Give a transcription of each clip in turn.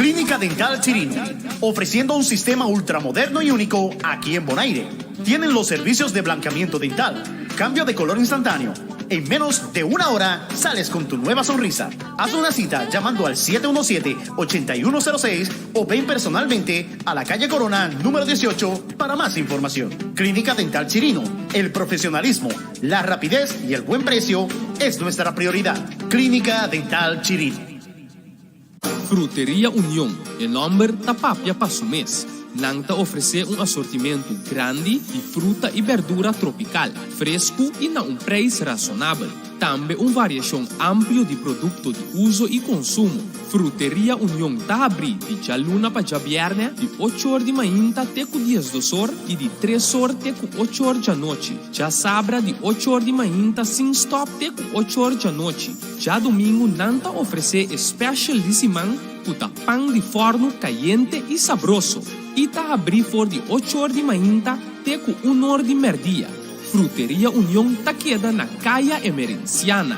Clínica Dental Chirino, ofreciendo un sistema ultramoderno y único aquí en Bonaire. Tienen los servicios de blanqueamiento dental, cambio de color instantáneo. En menos de una hora sales con tu nueva sonrisa. Haz una cita llamando al 717-8106 o ven personalmente a la calle Corona número 18 para más información. Clínica Dental Chirino, el profesionalismo, la rapidez y el buen precio es nuestra prioridad. Clínica Dental Chirino. Fruteria Union, e nòmber ta papia pa su mes. Nan ta ofresé un asortimentu grandi di fruta i bèrdura tropikal, fresku i na un preis rasonabel. Tambe un variashon amplio di produkto di uso i konsumo. Fruteria Union ta habrí di djaluna pa djabièrnè di ocho or di mainta te ku diesdos or i di tres or te ku ocho or djanochi. Djasabra di ocho or di mainta sin stòp te ku ocho or djanochi. Djadumingu nan ta ofresé e special di siman ku ta pan di fòrnu kayente i sabroso i ta habrí for di ocho or di mainta te ku un or di mèrdia. Fruteria Union ta keda na Kaya Emerenciana.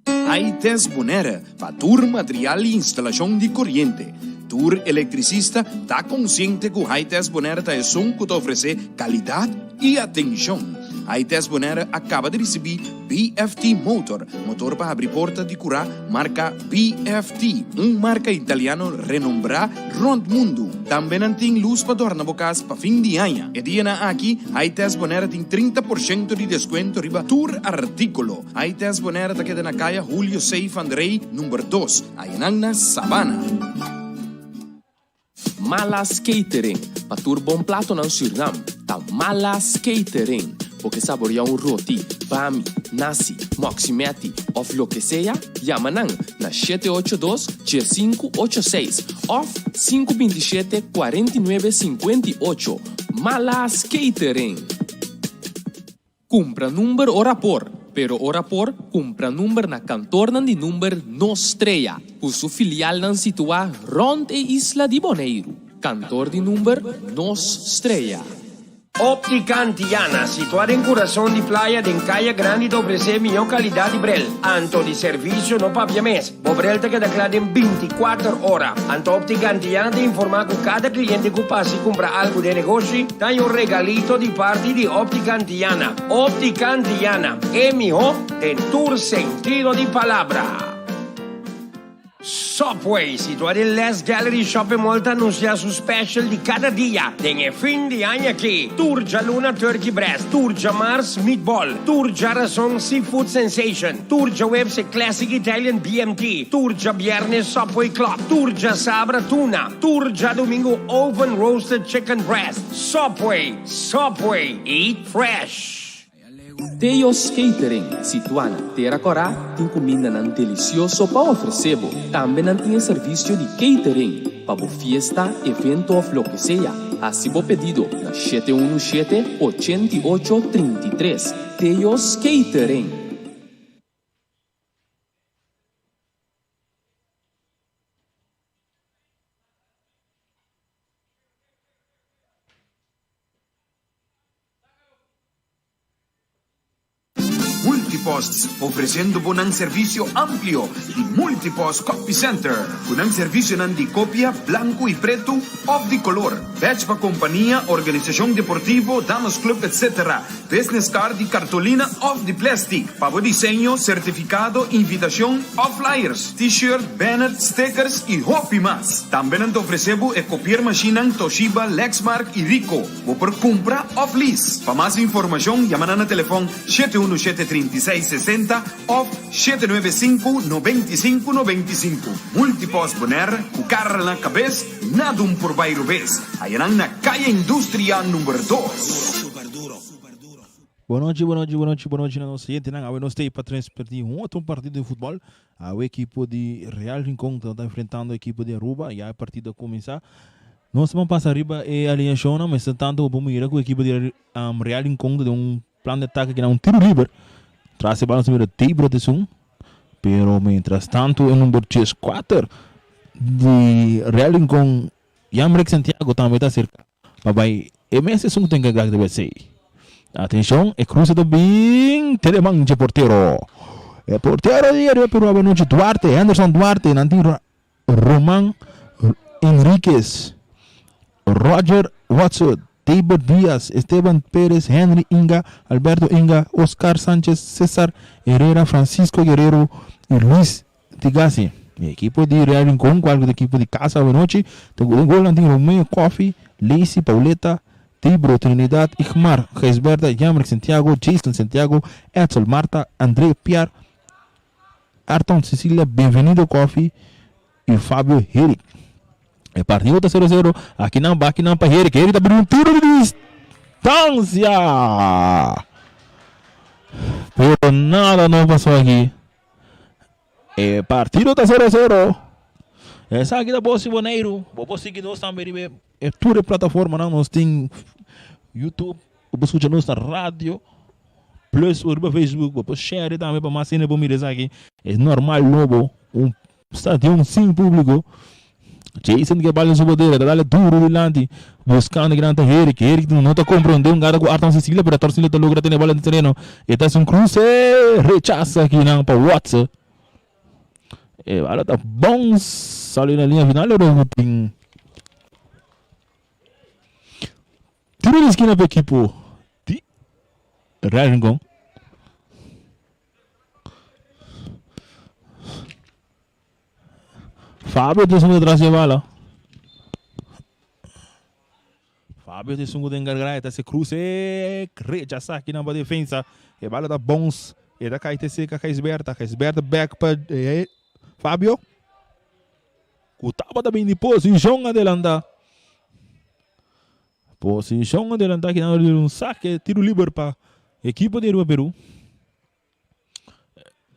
Hi-Test Bonaire pa tur material i instalashon di koriente. Tur elektrisista ta konsiente ku Hi-Test Bonaire ta esun ku ta ofresé kalidat i atenshon. Hi-Test Bonaire a kaba di risibí BFT Motor, motor pa habri porta di kurá marka BFT, un marka italiano renombrá rònt mundu. Tambe nan tin lus pa dòrna bo kas pa fin di aña. E dianan aki, Hi-Test Bonaire tin 30 porshento di deskuento riba tur artíkulo. Hi-Test Bonaire ta keda na Kaya Julio C. van der Rey, number dos, ayanan na Sabana. Malas Catering, pa tur bon platonan Surnam, ta Malas Catering. Bo ke saborea un roti, bami, nasi, mòksimèti òf loke sea? Yama nan na 782 1586 òf 527 49 58. Malas Catering! Kumpra number ora por, pero ora por kumpra number na kantornan di number Nos Strea, ku su filialnan situá rònt e isla di Boneiru. Kantor di number Nos Strea. Optica Antillana, situá den kurason di playa den Kaya Grandi ta ofresé mihó kalidat di brel. Anto di servisio no papia mes. Bo brel ta keda kla den binti-kuater ora. Anto Optica Antillana ta informá ku kada kliente ku pasa i kumpra algu den negoshi ta haña un regalito di parti di Optica Antillana. Optica Antillana, e mihó den tur sentido di palabra. Subway, situá den Les Gallery Shopping Mall ta anunsiá su special di kada dia den e fin di aña aki. Tur djaluna Turkey Breast, tur djamars Meatball, tur djarason Seafood Sensation, tur djaweps e Classic Italian BMT, tur djabièrnè Subway Club, tur djasabra Tuna, tur djadumingu Oven Roasted Chicken Breast. Subway, Subway, eat fresh! Teo's Catering, situá na Tera Kòrá, tin kumindanan delisioso pa ofresé bo. Tambe nan tin e servisio di catering pa bo fiesta, evento òf loke sea. Hasi bo pedido na 717 88 33. Teo's Catering. Multipost, ofreciendo bo nan servicio amplio di Multipost Copy Center, cu nan servicionan di copia blanco y preto of di color, badge pa compania, organisacion deportivo, damas club etc. Business card di cartolina of di plastic, pa bo diseño, certificado, invitacion of flyers, t-shirt, banner, stickers y hopi mas. Tambe nan ta ofrece bo e copiermachinan Toshiba, Lexmark y Ricoh. Bo por kumpra òf lease. Pa mas informashon yama nan na telefòn 717 36 60 òf 795 95 95. Multipost Bonaire ku kara na kabes, nada un por bai robes. Haya nan na Kaya Industria number dos. Bonochi, bonochi, bonochi, bonochi na nos oyentenan. Awe nos ta ei pa transmití un otro partido di futbòl. Awe ekipo di Real Rincon ta enfrentando ekipo di Aruba. Ya e partido a kuminsá. Nos ta pasa riba e alineacionnan, mester tanto bo por mira cu ekipo di Real Rincon ta den un plan di atake kina un tiro liber. Tras e bal nos ta mira Debra esun, pero mientras tanto e number 14 di Real Rincon, Yamrick Santiago tambe ta acerca pa bay e mes esun cu ta encarga di wc. Atencion, e cruce ta bin te den man dje portero. E portero di Ariba Peru Abanochi Duarte, Henderson Duarte, nan tin Roman. Enriquez, Roger Watson, David Diaz, Esteban Perez, Henry Inga, Alberto Inga, Oscar Sanchez, Cesar Herrera, Francisco Guerrero y Luis Tigasi. E ekipo di Real Rincon, cual ta ekipo di casa awenochi, ta cu den golnan tin Romeo Coffie, Lacey Pauleta, Tibro Trinidad, Igmar Gijsberta, Jamrick Santiago, Jason Santiago, Edsel Marta, André Piar, Arton Cecilia, Bienvenido Coffie y Fabio Herrick. E partido ta 0 0. Aki nan baki nan pa Herrick. Herrick ta bini un tiro di distancia. Pero nada no pasó aki. E partido ta 0 0. Esaki ta Bosi Boneiru. Bo por sigui nos tambe riba e tur e plataformanan. Nos tin YouTube. Bo por skucha nos na radio. Plus riba Facebook. Bo por share tambe pa mas hende por mira esaki. Es normal nobo. Un stadion sin público. Jason ke bal den su bodega. Ta dale duro dilanti. Buscando kinan ta Herrick. Herrick no ta comprende un gara ku Arton Cecilia. Pero Arton Cecilia ta logra tene bal den tereno. E ta haci un cruce. Rechaza kinan pa Watson. E bala ta bounce. Sali na linea final. Pero tin tiro di esquina pa equipo di Real Rincon. Fabio ta esun detrás di e bala. Fabio ta esun ku ta enkargá, e ta hasi kruse, rechasá akinan pa defensa. E bala ta bounce, e ta kai te serka Gijsberta. Gijsberta bèk pa Fabio, ku tabata bin di posishon adelantá. Posishon adelantá akinan di un sake, tiro liber pa ekipo di Aruba Peru.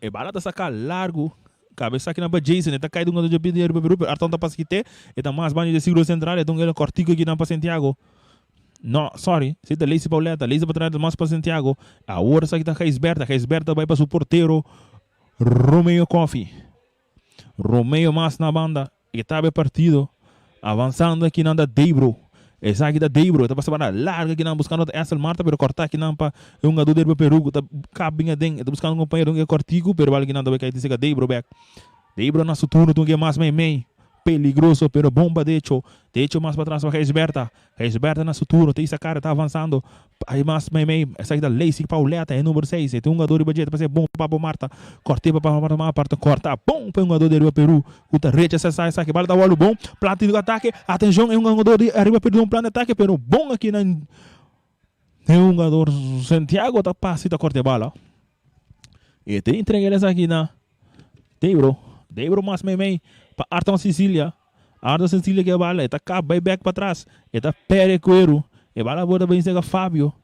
E bala ta saká largu. Kabes aki nan pa Jason. E ta kai dunga dje pidi riba Peru, pero Arton ta pasa kite. E ta mas banda dje siglo sentral. E ta un el kòrtiku aki nan pa Santiago. No, sorry. Si ta Lacey Pauletta. Lacey pa traha mas pa Santiago. Awor esaki ta Gijsberta. Gijsberta bai pa su portero Romeo Coffie. Romeo mas na banda. E ta e partido avansando akinan ta Debro. Esaki ta Debro. E ta pasa banda larga akinan buskando ta Esel Marta pero kòrta akinan pa e hungadó di Peru ku ta kap bin aden. E ta buskando un kompañero un ke kòrtiku pero bal akinan ta bai kai tin seka Debro bèk. Debro na su turno tin un ke mas meimei. Peligroso pero bon pa Decho. Decho mas patras pa Gijsberta. Gijsberta na su turno ta isa kara ta avansando. Ai mas meimei esaki ta Lacey Pauletta e number seis. E tin un hungadó riba dje ta pasa e bon pa Pablo Marta. Kòrt'é pa Pablo Marta mas kòrta bon pa e hungadó di Ariba Peru ku ta rechasá sa esaki. Bala ta wòrdu bon. Plan di atake. Atenshon e hungadó di Ariba Peru tin un plan di atake pero bon aki nan e hungador Santiago ta pasa i ta kòrta e bala. E ta entrega esaki na Debro. Debro mas meimei pa Arton Cecilia. Arton Cecilia ke bala e ta kap bai bek patras. E ta perde kueru. E bala por ta bin serka Fabio.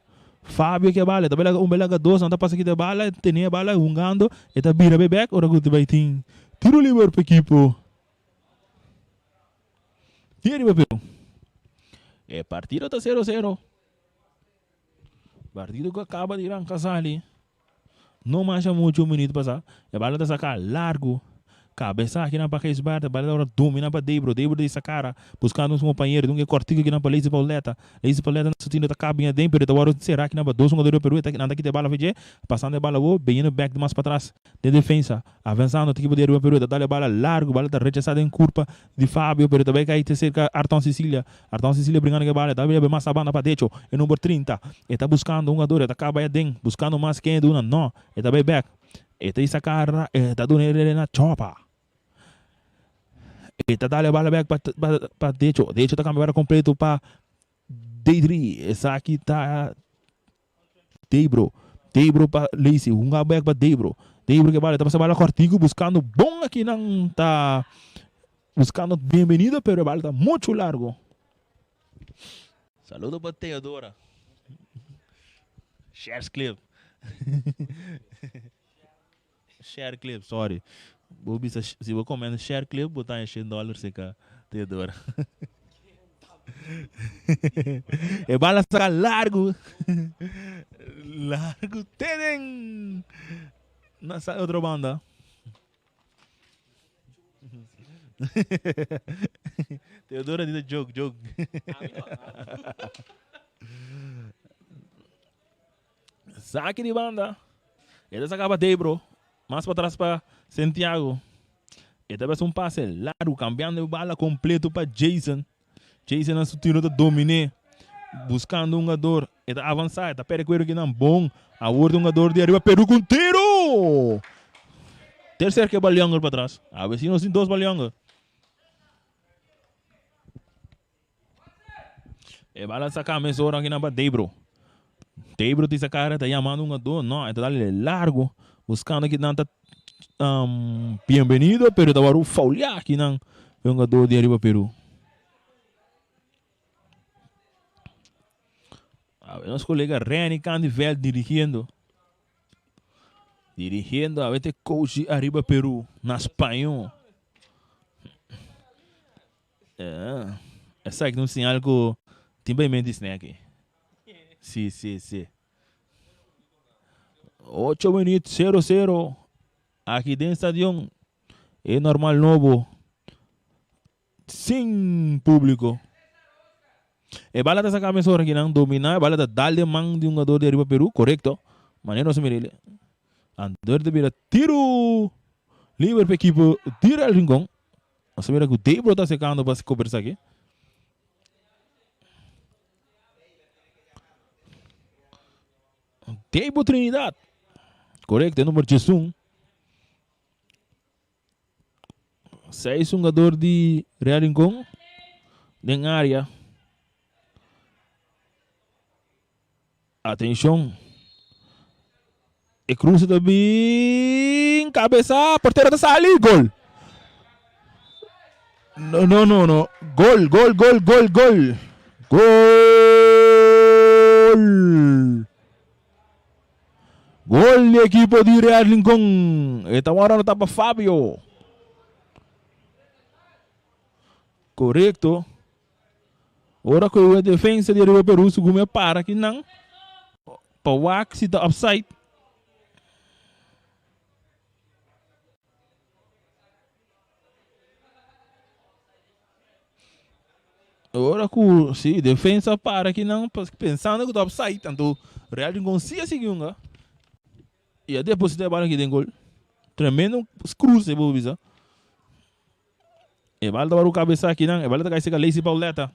Fabio ke bala e ta bai laga un bai laga dos nan ta pasa kita e bala e tene e bala hungando e ta bira bai bek ora ku ta bai tin tiro liber pa ekipo di Riba Peru. E partido ta sero sero. Partido ku a kaba di ranka sali. No masha mucho minuut pasa, e bala ta saca largo. Cabeza akinan pa Gijsbertha, bala ta ora domina pa Debro, Debro ta hisa cara, buscando su compañero, dun e cortico akinan pa Lacey Pauletta, Lacey Pauletta na su tino ta caba aden, pero e ta worde cera akinan pa dos hungador di Peru, nan ta kita e bala for dje, pasando e bala awo, beyendo bek mas patras den defensa, avansando ta ekipo di Aruba Peru, ta dal e bala largo, bala ta rechaza den curpa di Fabio, pero ta bay cay te cerca Arton Cecilia, Arton Cecilia bringando cu e bala, e ta bay mas na banda pa decho, e number 30, e ta buscando un hungador, e ta caba aden, buscando mas ken e duna, no, e ta bay bek, e ta hisa cara, e ta duna e na chopa, e ta dal e bala bek pa decho, decho ta cambia bala completo pa Deidri, esaki ta Debro, Debro pa Lacey, hunga bek pa Debro, Debro ke bala, ta pasa bala kortiku buskando bon akinan ta buskando Bienvenido pero e bala ta muchu largo. Saludo pa Teodora. Shares clip. Share clip, sorry. Bo bisa si bo comment share clip bo ta haña shen dollar seka Teodora. E bala saka largu. Largu te den na sa otro banda. Teodora di ta joke, joke. Saki di banda. E ta saka pa Debro. Mas patras pa Santiago. E ta bes un pase largu cambiando e bala completo pa Jason. Jason na su tiro ta domine buscando un hungador. E ta avansa, e ta perde cuero kinan bon. Awor ta un hungador di ariba Peru cu un tiro! Tercer ke bal younger patras. Awe si nos tin dos bal younger. E bala saca mesora akinan pa Debro. Debro tin sa cara ta yamando un hungador. No, e ta dale largo. Buscando kinan ta um, bienvenido, pero ta waru faulea akinan e hungador di ariba Peru. A ver, nos colega Renny Candiveld dirigiendo. Dirigiendo a ver te coach di arriba Peru na spañol. Eh, esaki ta un señal ku tin bay mente snè aki. Si, si, si. Ocho minuut, sero sero. Aki den stadion e normal nobo. Sin publico. E bala ta saca mesora aki nan domina e bala ta dal den man di un hungador di ariba Peru, corecto. Manera nos a mira el. Anto ta bira tiro liber pa ekipo di Real Rincon. Nos a mira cu Debro ta acercando pa cober esaki. Debo Trinidad. Corecto, e number 11. Seis hungador di Real Rincon den área. Atenshon. E cruce ta bin cabeza, portero ta sali, gol. No, no, no, no. Gol, gol, gol, gol, gol. Gol. Gol di equipo di Real Rincon. E ta wòrdu anotá pa Fabio. Korekto. Ora ku e defensa di Ariba Peru segun mi a para kinan pa wak si ta offside. Ora ku si defensa para kinan pensando ku ta offside anto Real Rincon si a sigui hunga i a deposita e bala aki den gol. Tremendo cruce bo bisa. E bala ta wòrdu kabesá akinan. E bala ta kai serka Lacey Pauletta.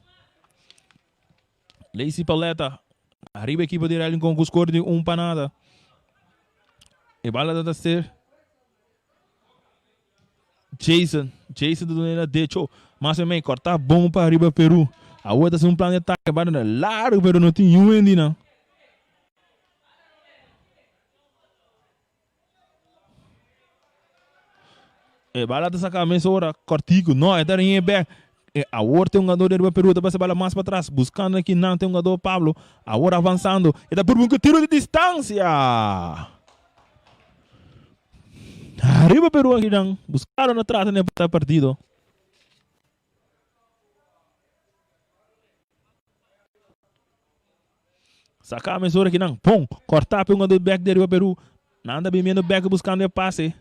Lacey Pauletta. Ariba ekipo di Real Rincon ku skor di un pa nada. E bala ta ta ser Jason. Jason ta duna na decho. Mas o menos kortá bon pa ariba Peru. Awor ta hasi un plan di atake. Bala ta largu pero no tin niun hende nan. E bala ta saca mesora cortico. No, e ta ringe bek. E awor tin un jugador di Aruba Peru ta pasa bala mas pa tras. Buscando aki nan tin un jugador Pablo. Awor avanzando. E ta purba un tiro di distancia. Ariba Peru aki nan. Buscando na trata di empatar partido. Saca mesora ki nan. Pon! Corta pe un jugador bek di ariba Peru. Nan ta bimiendo bek buscando e pase.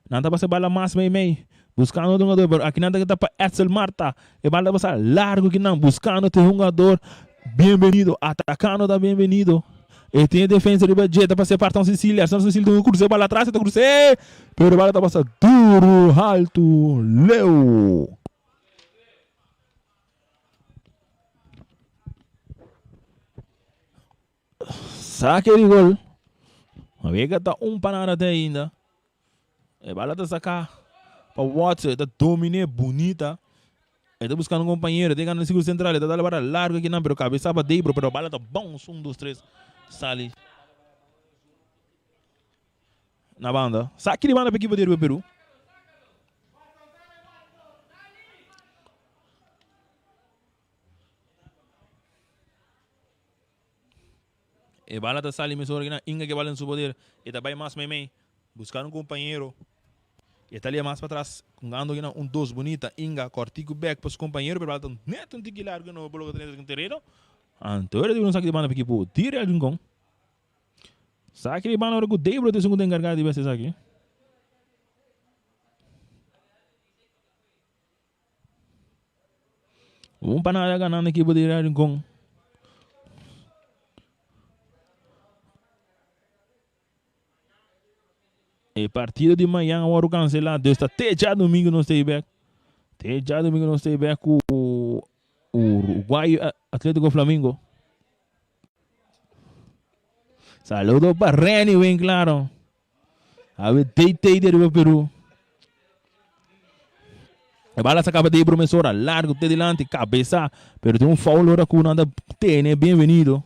Nan ta pasa e bala mas mei mei. Buscando otro jugador pero aki nan ta kita pa Edsel Marta. E bala ta pasa largo ki nan buscando te jugador. Bienvenido. Atacando ta bienvenido. E tin e defensa riba dje ta pasa e parti Cecilia. Arsenal Cecilia tin cruza e bala atras e ta cruza pero e bala ta pasa duro halto leu. Sake di gol. Wega ta un pa nada te ainda. E bala ta saka pa Watson. E ta domine bunita. E ta buscando un compañero. E ta llegando na círculo central. E ta dal bala largo akinan pero cabeza pa Debro. Pero bala ta bounce. Un, dos, tres. Sali na banda. Sake di banda pa ekipo di Aruba Peru. E bala ta sali mesora kinan Inga ke bala den su poder. E ta bai mas meimei buscar un compañero. E ta lia mas patras jugando kinan un dos bunita. Inga cortico bek pa su compañero pero bala ta net un tiki largo no por logra tene den tereno. Anto era di un saki di banda pa ekipo di Real Rincon. Saki di banda ora cu Debro ta esun cu ta encarga di bes esaki. Un pa nada ganando ekipo di Real Rincon. E partido di mañan a wòrdu kanselá, dus ta te djadumingu nos ta ei bèk. Te djadumingu nos ta ei bèk ku Uruguay Atletico Flamingo. Saludo pa Renny Winklaro. Awe TT de riba Peru. E bala sa caba de promesora, largo te dilanti, cabeza, pero tin un foul ora cu nan ta tene bienvenido.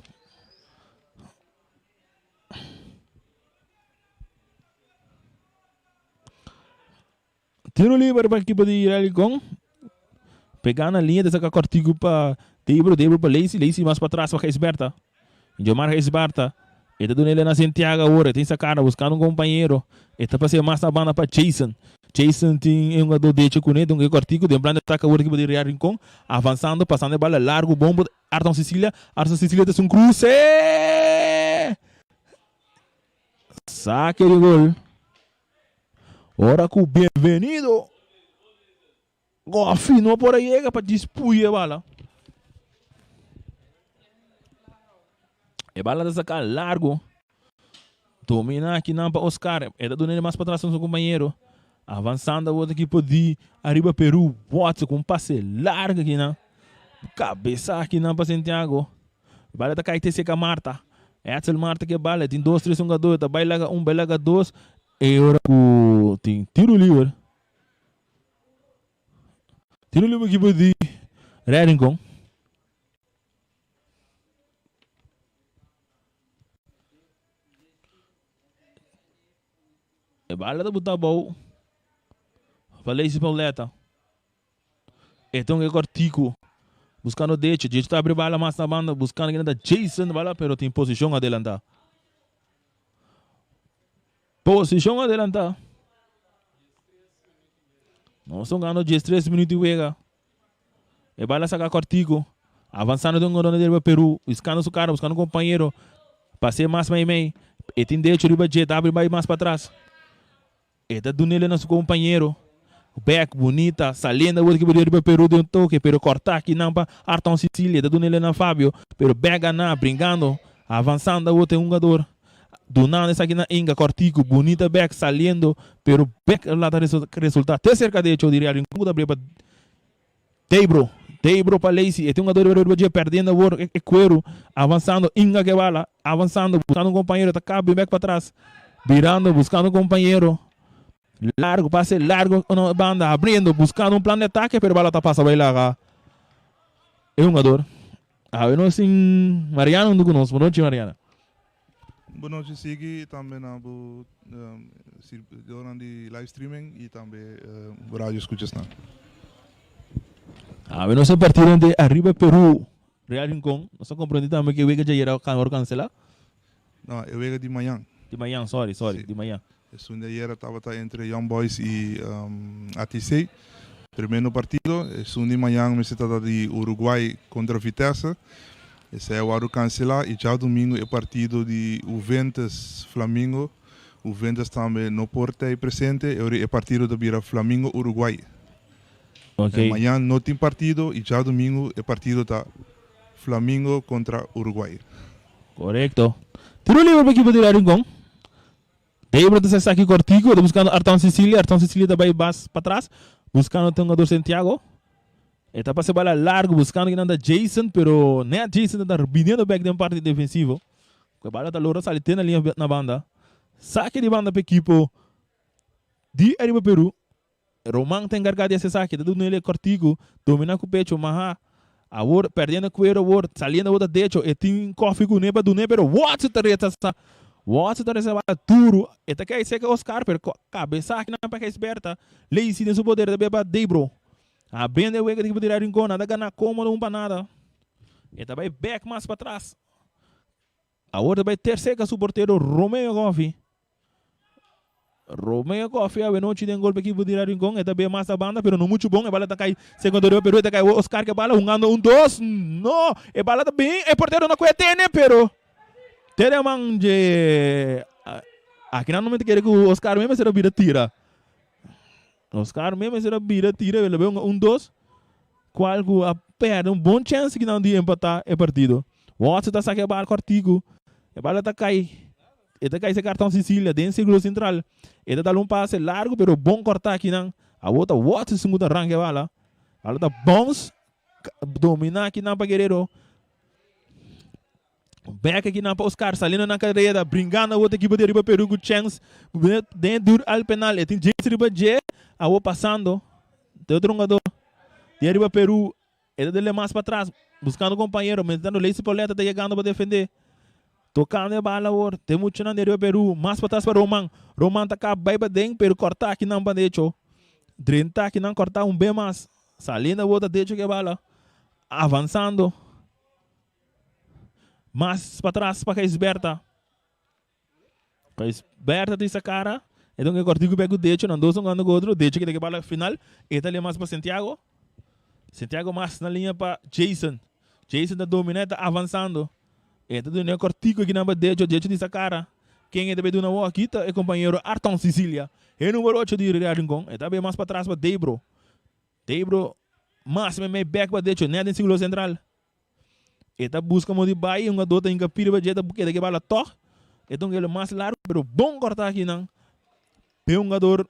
Tiro liber pa equipo di Relicon. Pega na linha de saca cortico pa Debro, Debro pa Lacey, Lacey mas pa tras pa Gijsberta. Jomar Gijsberta. E ta duna ele na Santiago awor, e tin sacada buscando un compañero. E ta pasea mas na banda pa Jason. Jason tin e hungador derecho cune, dunga e cortico den plan de ataque awor equipo di Real Rincon. Avanzando, pasando e bala largo, bombo Arton Cecilia. Arton Cecilia ta haci un cruce! Saque di gol. Ora cu Bienvenido Goffy no por a yega pa dispuye e bala. E bala ta saca largo. Domina aki nan pa Oscar. E ta duna mas patras na su compañero. Avanzando awor equipo di Arriba Peru. Watson cu un pase largo aki nan. Cabeza aki nan pa Santiago. E bala ta kai te seka Marta. Edsel Marta ke bala, e tin dos tres hungadó, e ta bai laga un, bai laga dos. E ora ku tin tiro liber. Tiro liber ekipo di Real Rincon. E bala ta buta abou. Valencia Pauleta. E ta un e cortico buscando derecho. Derecho ta abri bala mas na banda buscando kende ta Jason bala pero tin posicion adelanta. Posicion adelanta. Nos ta hungando 13 minuut di wega. E bala saca cortico. Avanzando den un ronda riba Peru. Buscando su cara, buscando un compañero. Pase mas mei mei. E tin derecho riba dje, ta abri bai mas patras. E ta dun'el na su kompañero. Bek bunita, saliendo awor ki riba Peru den un toke, pero kòrtá kinan pa Arton Sicilia. E ta dun'el na Fabio, pero bek ganá, bringando, avansando awor ta e hungador. Dunando esaki na Inga, kòrtiku, bunita bek, saliendo, pero bek a lata resultá te serka di echo di Real Rincon ku ta bria pa Debro. Debro pa Lacey, e tin hungador riba riba dje, perdiendo awor e kueru, avansando, Inga ke bala, avansando, buskando un kompañero, ta kaba bin bek patras, birando, buskando un kompañero, largo, pase largo na banda, abriendo, buskando un plan di atake, pero bala ta pasa bai laga e hungador. Awe nos tin Mariana huntu ku nos. Bonochi Mariana. Bonochi Sigui, tambe na bo sirbidornan di live streaming y tambe bo radio escuchasnan. Awe nos a partido entre Arriba Peru, Real Rincon. Nos a comprende tambe cu e wega djayer a worde cancela. No, e wega di mañan. Di mañan, sorry, sorry, di mañan. Esun di ayer tabata entre Young Boys y ATC. Tremendo partido. Esun di mañan mester tata di Uruguay contra Vitesse. Esei a wòrdu kanselá i djadumingu e partido di Juventus Flamingo. Juventus tambe no por ta ei presente, e ora e partido ta bira Flamingo Uruguay. Ok. Mañan no tin partido i djadumingu e partido ta Flamingo kontra Uruguay. Korekto. Tiro liber pa ekipo di Real Rincon. Debra ta sa esaki kortiku, ta buskando Arton Cecilia, Arton Cecilia ta bai bas patras, buskando te hungador Santiago. E ta pasa e bala largu buskando kinan ta Jason, pero net Jason ta biniendo bek den parti defensivo. Ku e bala ta logra sali te na liña na banda. Saki di banda pa ekipo di Ariba Peru. Roman ta enkargá di hasi esaki, ta duna el e kòrtiku, dominá ku pecho, maha. Awor, pèrdiendo kuero awor, saliendo awor ta decho, e tin kòfi kuné pa dun'é, pero Watson ta rechasá. Watson ta rechasá bala duru, e ta kai serka Oscar, pero kabesá akinan pa Gijsberta. Lacey den su poder ta beba Debro. Abriendo e wega di ekipo di Real Rincon, nan ta gana kómodo un pa nada. E ta bai bèk mas patras. Awor ta bai terserka su portero Romeo Coffie. Romeo Coffie awe nochi den gol pa ekipo di Real Rincon. E ta bay mas na banda pero no mucho bon. E bala ta kai segundo riba pero e ta kai awor Oscar ke bala hungando un dos. No! E bala ta bin e portero no koe tene pero te den man dje akinan no mi ta kere ku Oscar mes mester a bira tira. Oscar mes mester a bira tira el a bay hunga un dos cual cu a perde un bon chance kinan di empata e partido. Watson ta saca e bala cortico. E bala ta kai. E ta kai se karton Sicilia den sirkulo sentral. E ta dal un pase largu pero bon kòrtá akinan. Awor ta Watson esun ku ta ranka e bala. Bala ta bounce dominá akinan pa Guerrero. Bek akinan pa Oscar saliendo na kareda bringando awor ta ekipo di Ariba Peru ku chèns den e dur al penal. E tin James riba dje awor pasando te otro hungadó di Ariba Peru. E ta dele mas patras, buscando compañero, mientras Lacey Pauletta ta yegando pa defende. Tocando e bala awor, te muchanan di Rio Peru, mas patras pa Roman. Roman ta caba bay paden, pero corta akinan pa decho. Drenta akinan corta un be mas. Saliendo awor ta decho cu e bala. Avanzando. Mas patras pa Gijsberta. Pues Berta tin sa cara, e don e cortico bek cu Decho, nan dos hungando cu otro, Decho keda ke bala final, e ta lia mas pa Santiago, Santiago mas na linea pa Jason, Jason ta domina e ta avansando, e ta duna e cortico akinan pa Decho, Decho tin sa cara, ken e ta bay duna awor aki ta e compañero Arton Cicilia, e numero ocho di Real Rincon, e ta bay mas patras pa Debro, Debro mas mei mei bek pa Decho, net den circulo central. E ta buska mo di bai, un hungador ta hinka pie riba dje, ta keda ke bala tog. E ta un kelo mas largu, pero bon korta akinan. Pe hungador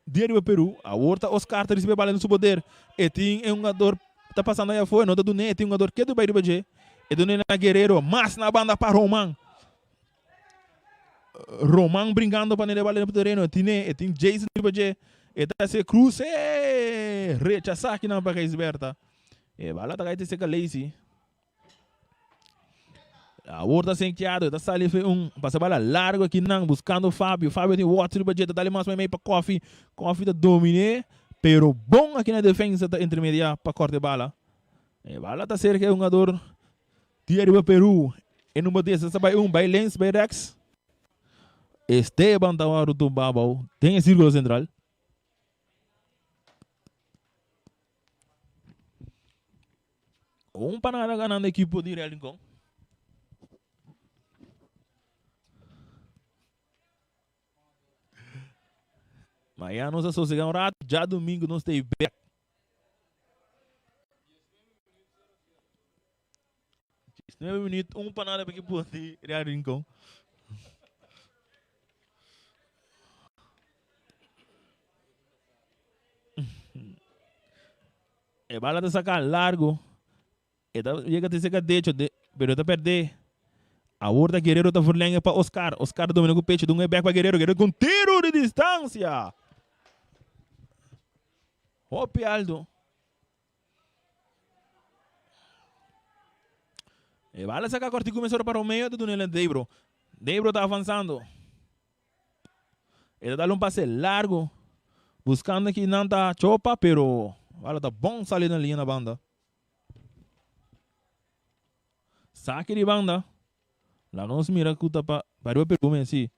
di riba Peru, awor ta Oscar ta risibi e bala den su poder. E tin e hungador ta pasando ai afo, e no ta dun'é, e tin hungador ketu bai riba dje. E dun'é na Guerrero, mas na banda pa Roman. Roman brinkando pa nere bala den tereno, e tin'é, e tin Jason riba dje. E ta hasi e kruse, rechasá akinan pa Gijsberta. E bala ta kai te seka Lacey. Awor ta Santiago, ta sali fe un pasa bala largo aki nan buscando Fabio. Fabio tin Watson riba dje, ta dale mas meimei pa Kofi. Kofi ta domine, pero bon aki na defensa ta intermedia pa corta e bala. E bala ta cerca e hungador di ariba Peru. E number 10 ta bai un, bai links, bai rechts. Esteban ta wòrdu tumba abou den e circulo central. Un pa nada ganando equipo di Real Rincón. Mañana nos a sosega un rato, ya domingo nos ta back. 19 minuut, un pa nada pa equipo di Real Rincón. E bala ta saca largo. E ta yega te seca decho, de, pero ta perde. Awor ta Guerrero ta verlengen pa Oscar. Oscar ta domina cu pecho. Dunga e back pa Guerrero. Guerrero con tiro de distancia. Hopi alto. E bala saca cortico mesora pa Romeo. Ta duna el a Debro. Debro ta avanzando. E ta dal un pase largo buscando ki nan ta chopa pero bala ta bon sali na liña na banda. Saki di banda. Laga nos mira ku ta pa riba Peru mes si.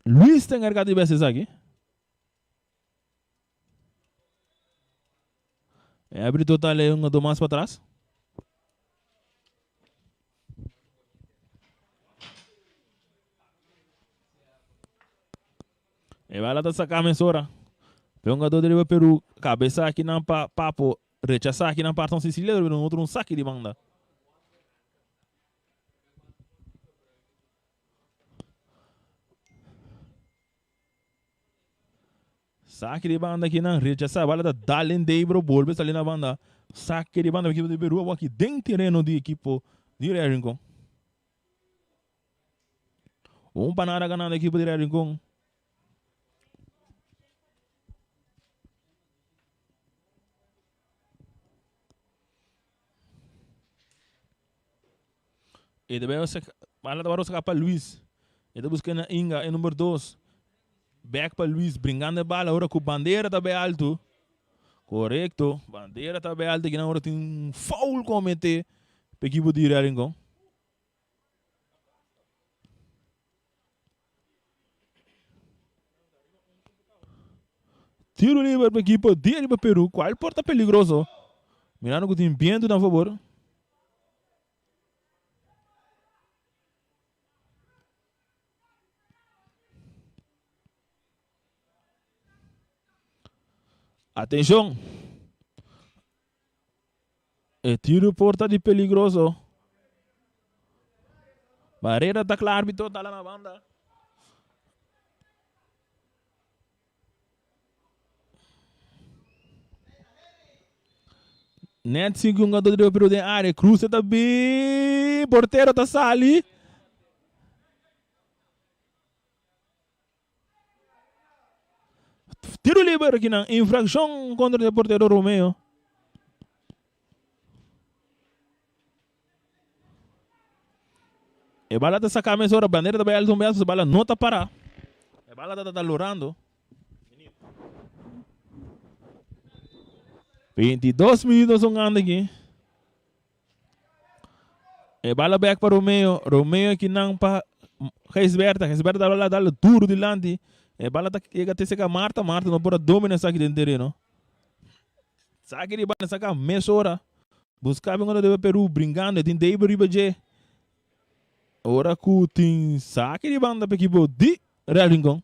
Luis ta encarga di bes esaki. E abri total e un mas pa tras. E bala ta saca mesora. Pe un jugador de riba Peru. Cabeza aki nan pa Papo. Rechasa aki nan pa Arton Sicilia. Pero un otro un saki di banda. Saki di banda aki nan rechasa bala ta dal den Debro bolbe sali na banda. Saki di banda ekipo di Peru awor aki den tereno di ekipo di Real Rincon. Un pa nada ganando ekipo di Real Rincon. E ta bai bala ta wòrdu saka pa Luis. E ta buska na Inga, e number dos. Bèk pa Luis, bringando e bala ora ku bandera ta bai altu. Korekto, bandera ta bai altu kinan ora tin un foul kometé pa ekipo di Real Rincon. Tiro liber pa ekipo di riba Peru, kual por ta peligroso. Mirando ku tin bientu na fabor. Atenshon! E tiro por ta di peligroso. Barrera ta kla arbitro ta na banda. Net sin ku un gato di Peru den área. Cruce ta bin. Portero ta sali. Tiro liber aki nan. Infraccion contra di portero Romeo. E bala ta saca mesora. Bandera ta bay alto un bes. E bala no ta para. E bala ta ta lorando. 22 minuut nos hungando aki. E bala bek pa Romeo. Romeo aki nan pa Gijsberta. Gijsberta bala dal duro dilanti. E bala ta yega te seka Marta. Marta no por a domina esaki den tereno. Saki di banda saka mesora. Busca bin ora debe Peru bringando. E tin Deiber riba dje. Ora ku tin saki di banda pa ekipo di Real Rincon.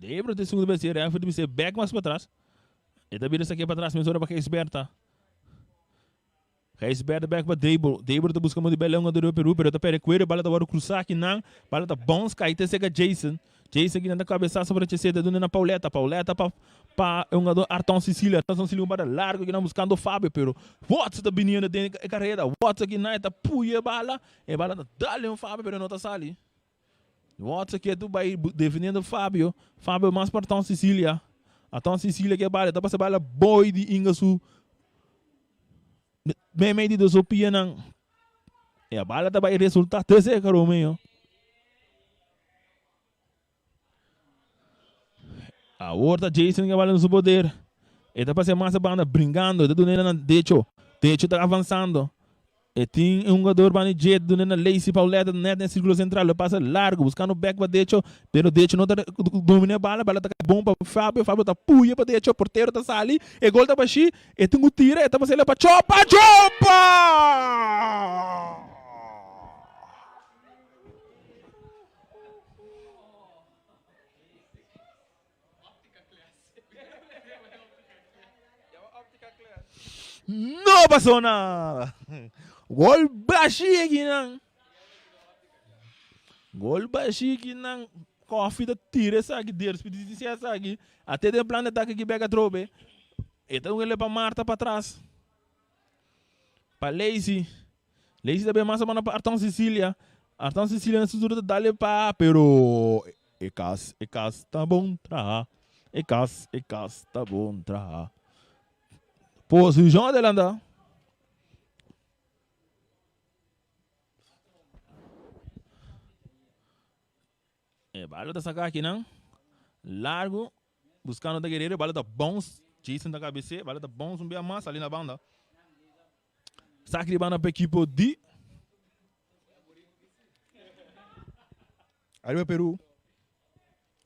Debra te segundo bes, referee ta bisa back mas patras. E ta bira saki patras mesora pa Gijsberta. Gijsberta back pa Debro. Debro ta busca mo di bel un adoro Peru, pero ta perde cuero, bala ta worde cruza aki nan. Bala ta bounce kai te sega Jason. Jason aki nan ta cabeza sobre Cheseta duna na Pauleta. Pauleta pa pa un ador Arton Cecilia. Arton Cecilia un bala largo aki nan buscando Fabio, pero Watson ta biniendo den e carrera. Watson aki nan ta puye bala. E bala ta dale un Fabio, pero no ta sali. Watson ke tu bai defendiendo Fabio. Fabio mas pa Arton Cecilia. Arton Cecilia ke bala, ta pasa bala boy di Inga su meimei di dos pianan. E bala ta bai resulta te seca Romeo. Awor ta Jason ke bala na su poder. E ta pasa mas banda bringando. E ta dun'e na Decho. Decho ta avansando. E tin un hungador banda di dje dun'e na Lacey Pauletta net den circulo central. Lo pasa largo buscando back pa Decho. Pero Decho no ta domina e bala. Bala ta kai bon pa Fabio. Fabio ta puya pa Decho. Portero ta sali. E gol ta bashi. E tin ku tira. E ta pas'e pa Chopa. Chopa! No pasó nada. Gol bashi aki nan. Gol bashi aki nan. Koffie ta tira esaki, desperdiciá esaki. Ate den plan de ataque aki bek atrobe. E ta un pa Marta pa atras. Pa Lacey. Lacey ta bin mas a manda pa Arton Cecilia. Arton Cecilia na su duro ta dale pa, pero e kas, e kas ta bon traha. E kas, e kas ta bon traha. Posishon adelanta. E bala ta saka akinan. Largo. Buscando ta Guerrero. Bala ta bounce. Jason ta cabece. Bala ta bounce un bia mas. Sali na banda. Saki di banda pa equipo di Arriba Peru.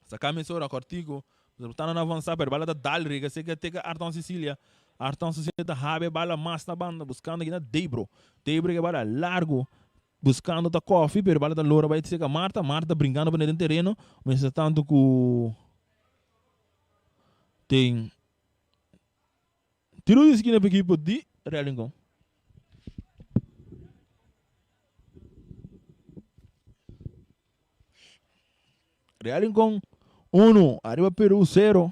Saka mesora cortico. Tratando na avança, pero bala ta dal riga. Seka teka Arton Cecilia. Arton Cecilia ta habe bala mas na banda. Buscando aki na Debro. Debro ke bala largo. Buscando ta Koffie, pero bala ta lora bai cerca Marta. Marta ta brincando pa den tereno. Mientras tanto cu tin tiro di esquina pa equipo di Real Rincon. Real Rincon 1, arriba Peru 0.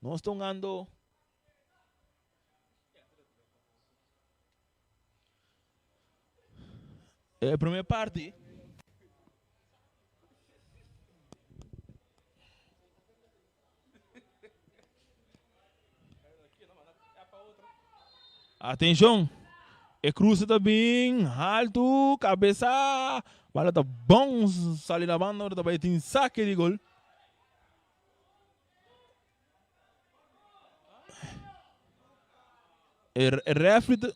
Nos ta hungando. E prome parti. Atenshon! E cruce ta bin haltu, cabeza, bala ta bon sali na banda, ora ta bai tin saque di gol. E refri ta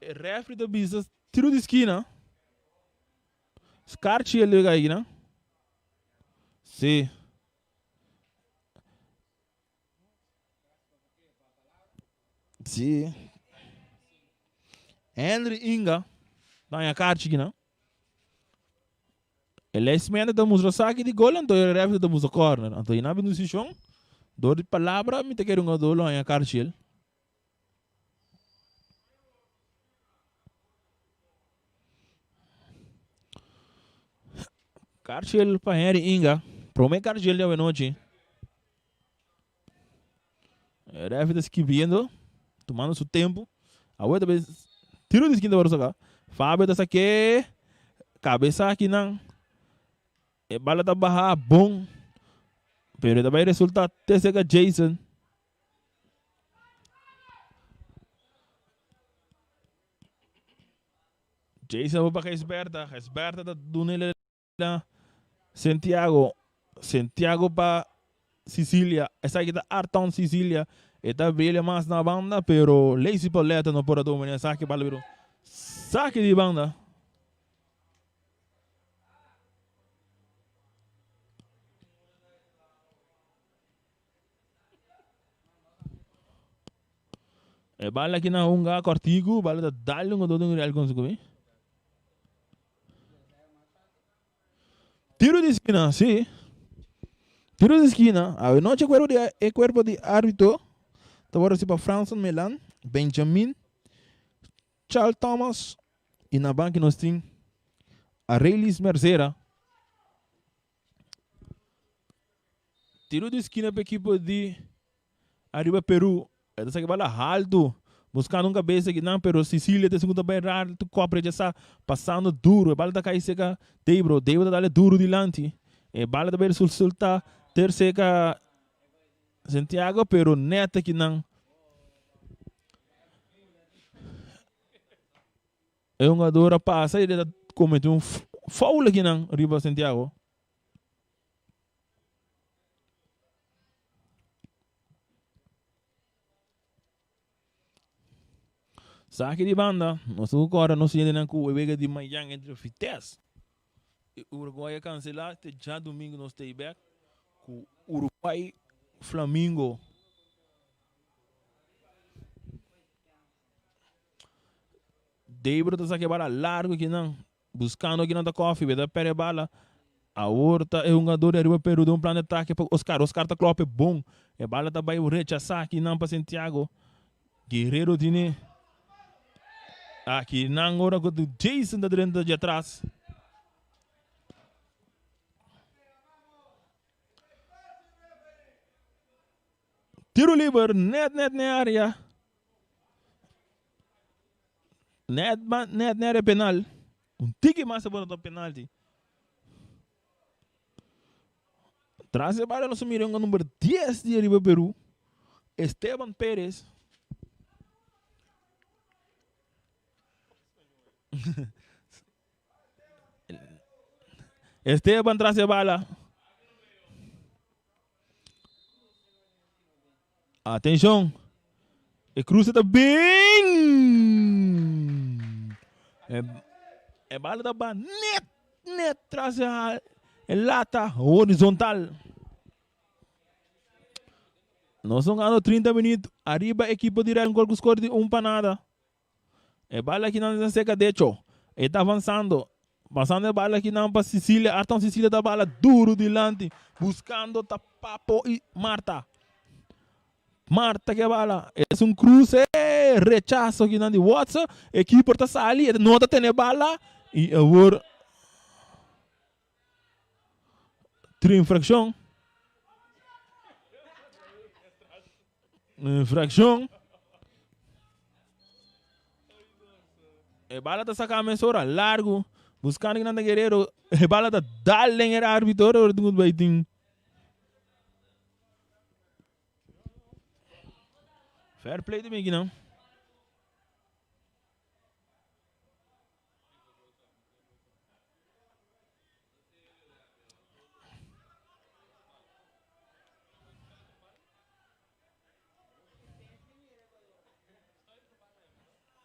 e refri ta bisa tiro di skina. Scarchi e lega ahí na. Sí. Sí. Henry Inga daña karchi aquí na. E lijstmende ta mustra saki di gol anto e refri ta mustra corner. Anto i nan bin desishon. Dor di palabra mi ta kere un adó lo haña karshel. Karshel pa Henry Inga. Prome karshel di awenochi. E refi ta skibiendo, tumando su tempo. Awor ta bay tiro di skinta wòrdu saká. Fabio ta sak'é kabesa akinan. E bala ta baha bon, pero e ta bay resulta te serka Jason. Jason pa Gisberta, Gisberta ta duna na Santiago, Santiago pa Sicilia, esaki ta Arton Sicilia, e ta bele mas na banda, pero Lazy Pauletta no por a domina esaki, bala bira un saki di banda. E bala aki na hunga kòrtiku, bala ta dal un otro real kon su. Tiro di skina, sí. Tiro di skina. Awe noche cuerpo di e cuerpo di arbitro ta wòrdu hasi pa Franson Melan, Benjamin, Charles Thomas y na banki nos tin Arelis Mercera. Tiro di skina pa ekipo di Ariba Peru. E ta saki bala haltu, buskando un kabesa akinan, pero Sicilia ta esun ku ta bai raltu kòp rechasá, pasando duru. E bala ta kai seka Debro. Debro ta dale duru dilanti. E bala ta bai resultá ter seka Santiago, pero nèt akinan. E hungador a pasa i ta komete un foul akinan riba Santiago. Saki di banda, nos tin ku kòrda nos hendenan ku e wega di mañan entre Vitesse i Uruguay a kanselá te djadumingu nos ta ei bèk ku Uruguay Flamingo. Debro ta saki e bala largu akinan. Buscando kinan ta koffie, be ta perde bala. Awor ta e hungador di Ariba Peru den un plan di atake pa Oscar. Oscar ta klope bon. E bala ta bay rechasa kinan pa Santiago. Guerrero tine akinan ora cu Jason ta drenta dje atras. Tiro liber net net na e area. Net net na area penal. Un tiki mas a bota ta penalti. Tras e bala nos a mira un number 10 di ariba Peru. Esteban Perez. Esteban tras e bala. Atenshon! E cruce ta bin! E, e bala ta ba net, net tras e, e lata horizontal. Nos son gano 30 minuut. Ariba equipo di Real gol ku score di un pa nada. E bala akinan ta seca decho. E ta avansando. Pasando e bala akinan pa Cecilia. Arton Cecilia ta bala duro dilanti. Buscando ta Papo y Marta. Marta ke bala. Es un cruce. Rechazo akinan di Watson. E keeper ta sali. E no ta tene bala. Y awor. Tri infraccion. Infraccion. E bala ta saca mesora largo. Buscando que nanda Guerrero. E bala ta dal den e arbitro. Ora tin bay tin. Fair play también aquí, no?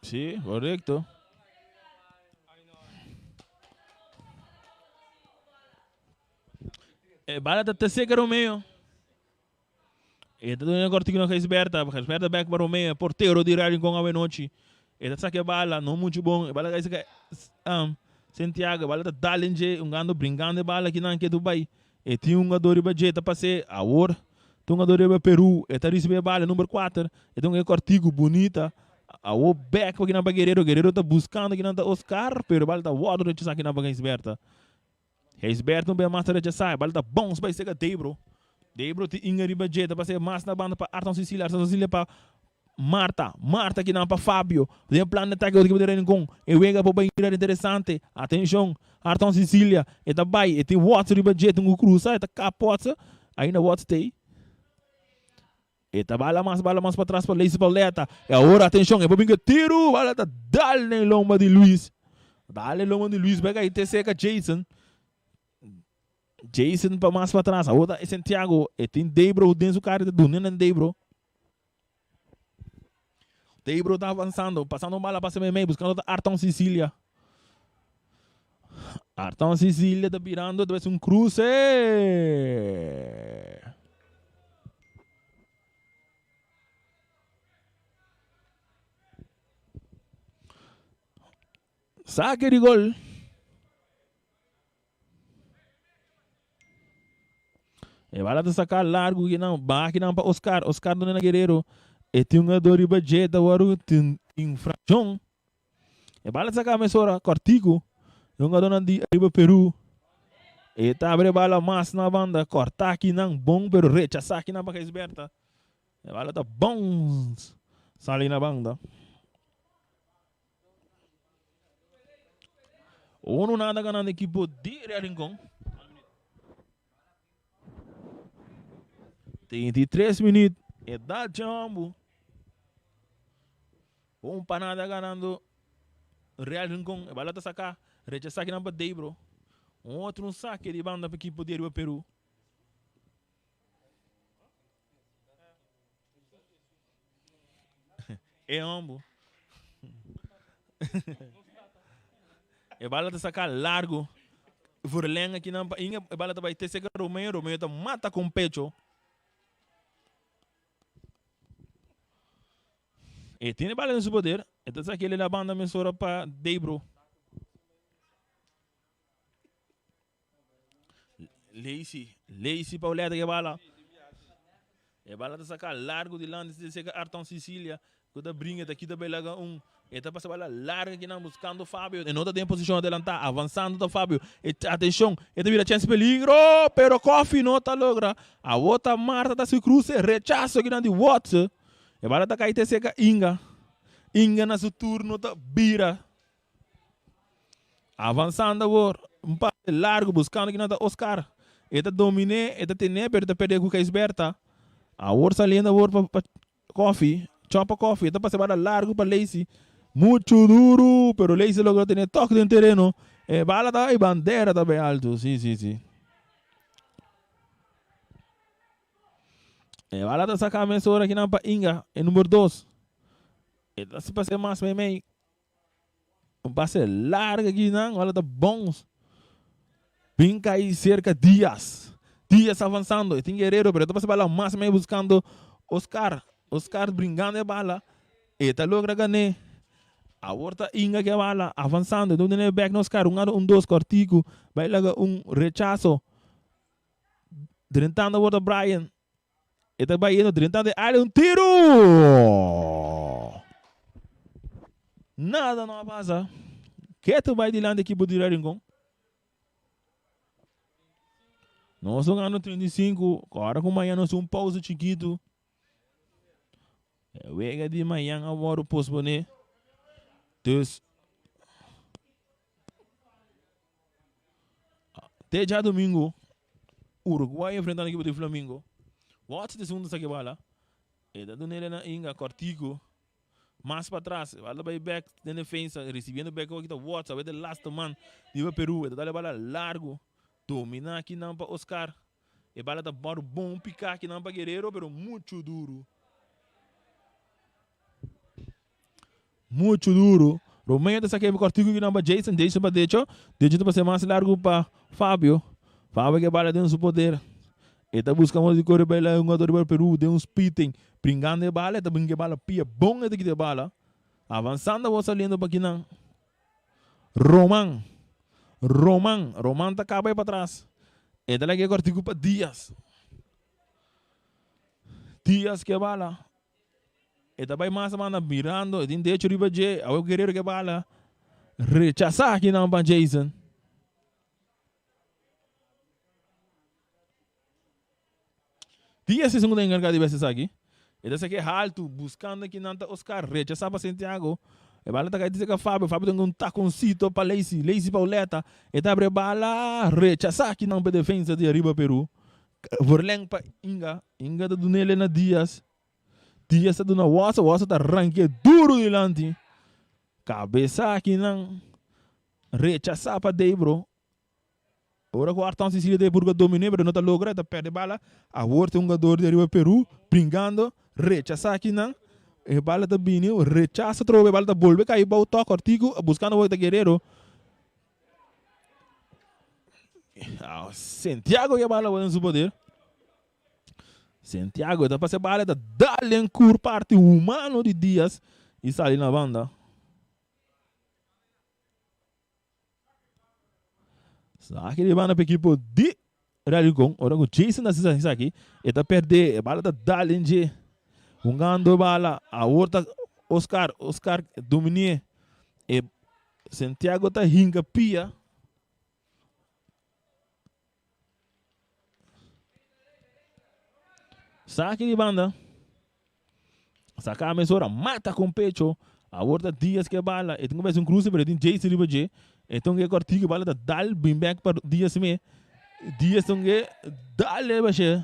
Sí, correcto. E bala ta te seca Romeo. E ta duna cortico na Gisberta. Gisberta back pa Romeo. Portero di Real Rincon awenochi. E ta saca e bala, no mucho bon. E bala cai saca um, Santiago. E bala ta dal en dje, ungando brincando e bala kinan ke Dubai. E tin un hungador riba dje ta pase. Awor. Ta un hungador riba Peru. E ta ricibi e bala number 4. E ta un e cortico bunita. Awo back pa kinan pa Guerrero. Guerrero ta buscando kinan ta Oscar. Pero e bala ta wordo rechasa kinan pa Gijsbertha. Gijsbertha un bes mas ta rechasa. E bala ta bounce bay cerca Debro. Debro tin inga riba dje. Ta pasa e mas na banda pa Arton Cecilia. Arton Cecilia pa Marta. Marta kinan pa Fabio. Den plan de ataque otro equipo di Rincon. E wega por bay bira interesante. Atencion. Arton Cecilia. E ta bay. E tin Watson riba dje. Tin cu cruza. E ta kap Watson. Ainda Watson ta ey. E ta bala mas, bala mas patras pa Lacey Pauletta. E awor atencion, e por bin cu e tiro. Bala ta dal den lomba di Luis. Dal den lomba di Luis. Bay cay te cerca Jason. Jason pa mas patras. Awor ta e Santiago. E tin Debro den su cara. E ta duna den Debro. Debro ta avanzando, pasando un bala pasa meimei, buscando ta Arton Sicilia. Arton Sicilia ta birando, ta un cruce. Saque di gol. E bala ta saká largu kinan, baha kinan pa Oscar. Oscar duna na Guerrero. E tin un jugador riba dje ta wòrdu tin infrakshon. E bala ta saká mesora kòrtiku. E un jugadornan di riba Peru. E ta abre bala mas na banda. Kòrtá kinan bon pero rechasá kinan pa Gijsbertha. E bala ta bounce sali na banda. Uno nada ganando equipo di Real Rincón. 33 minuut. Edad jambo. Un panada ganando Real Rincón. E bala ta saca. Rechaza aki nan pa Debro. Un otro un saque di banda pa equipo di Arriba Peru. E hombo. E bala ta saca largo. Verleng aki nan pa inga. E bala ta bai te seca Romeo. Romeo ta mata con pecho. E tiene bala den su poder. E ta saca ele na banda mesora pa Debro. Lacey, Lacey Pauletta ke bala. E bala ta saca largo dilanti di seca Arton Sicilia. Ku ta bringa ta kita bay laga un. E ta pasa bala larga kinan buscando Fabio. E no ta den posicion adelanta. Avanzando ta Fabio. E atencion. E ta bira chance peligro. Pero Koffie no ta logra. Awo ta Marta ta su cruce. Rechazo kinan di Watson. E bala ta cay te seca Inga. Inga na su turno ta bira. Avansando awor, un pase largo buscando kinan ta Oscar. E ta domine, e ta tene, pero e ta perde cu Gijsbertha. Awor saliendo awor pa pa Koffie, Chopa Koffie, e ta pasa bala largo pa Lacey. Mucho duro, pero Lacey logra tene tok den tereno. E bala ta, e bandera ta bay alto, si, si, si. E bala ta saca mesora kinan pa Inga, e number 2. E ta pasa mas meimei. Un pase largo aki nan, wala ta bons. Bin kai cerca Diaz. Diaz avanzando, e tin Guerrero, pero e ta pasa bala mas mei buscando Oscar. Oscar bringando e bala, e ta logra gané. Awor ta Inga ke bala, avanzando, e ta duna e back na Oscar, un un dos cortico, bai laga un rechazo. Drentando awor ta Brian. E ta bai yendo drentando e área, un tiru! Nada no a pasa. Ketu bai dilanti ekipo di Real Rincon. Nos ta gana 35, ora ku mañana nos un pausa chikitu. E wega di mañana a wòrdu posponé. Dus Te djadumingu, Uruguay enfrentando ekipo di Flamingo. Watch di segundo saque bala. E ta dunele na Inga, cortico. Mas patras, bala ta bay back den defensa, recibiendo back awor kita Watts, awor e laatste man di Peru. E ta dale bala largo. Domina akinan pa Oscar. E bala ta bòrdu bon piká akinan pa Guerrero, pero mucho duro. Mucho duro. Romeo ta saca e cortico kinan pa Jason. Jason pa decho. Decho ta pasa mas largo pa Fabio. Fabio ke bala den su poder. E ta busca modo di corre bay la un jugador di Peru den un spitting. Bringando e bala. E ta bringa e bala pia bon e ta kita e bala. Avanzando awor saliendo pa kinan. Roman. Roman. Roman ta caba e patras. E ta laga e cortico pa Diaz. Diaz ke bala. E ta bai mas banda mirando. E tin derecho riba dje. Awe Guerrero ke bala. Rechasa aki nan pa Jason. Diaz es un ku ta enkargá di bes esaki. E ta saki haltu buskando aki nan ta Oscar. Rechasa pa Santiago. E bala ta kai di seka Fabio. Fabio ta un takoncito pa Lacey. Lacey pa Uleta. E ta abri e bala. Rechasa aki nan pa defensa di Ariba Peru. Verleng pa Inga. Inga ta dun'el na Diaz. Diaz ta duna Wassa. Wassa ta rankia duro dilanti. Kabesa akinan. Rechasa pa Debro. Ora ku Arton Cecilia ta purga dominé pero no ta logra, e ta perde bala. Awor ta un hungador di ariba Peru bringando. Rechasa akinan. E bala ta bini. Rechasa atrobe. E bala ta bolbe kai bou tok kòrtiku. Buskando wou ta Guerrero. Santiago ya bala den su poder. Santiago ta pasa bala ta dal den cur parti humano di Diaz y sali na banda. Saki di banda pa equipo di Real Rincon. Ora cu Jason ta haci esaki, e ta perde. E bala ta dal den dje. Hungando e bala. Awor ta Oscar. Oscar dominie. E Santiago ta hinka pia. Saki di banda. Saka mesora, mata con pecho. Awor ta Diaz ke bala. E tin ku bes un cruce pero e tin Jason riba dje. E ton ke kortiku bala ta dal bin back pa Diaz me. Diaz ton ke dal riba dje.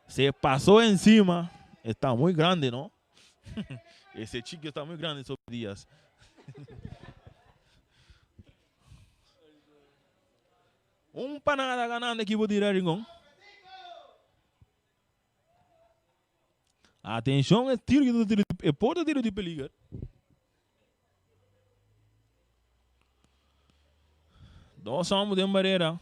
Se pasó encima. Está muy grande, no? Ese chico está muy grande sobre Diaz. Un panada ganando equipo di Rincon. Atención, e tiro que tiro e porta tiro di peligro. Dos homens den barrera.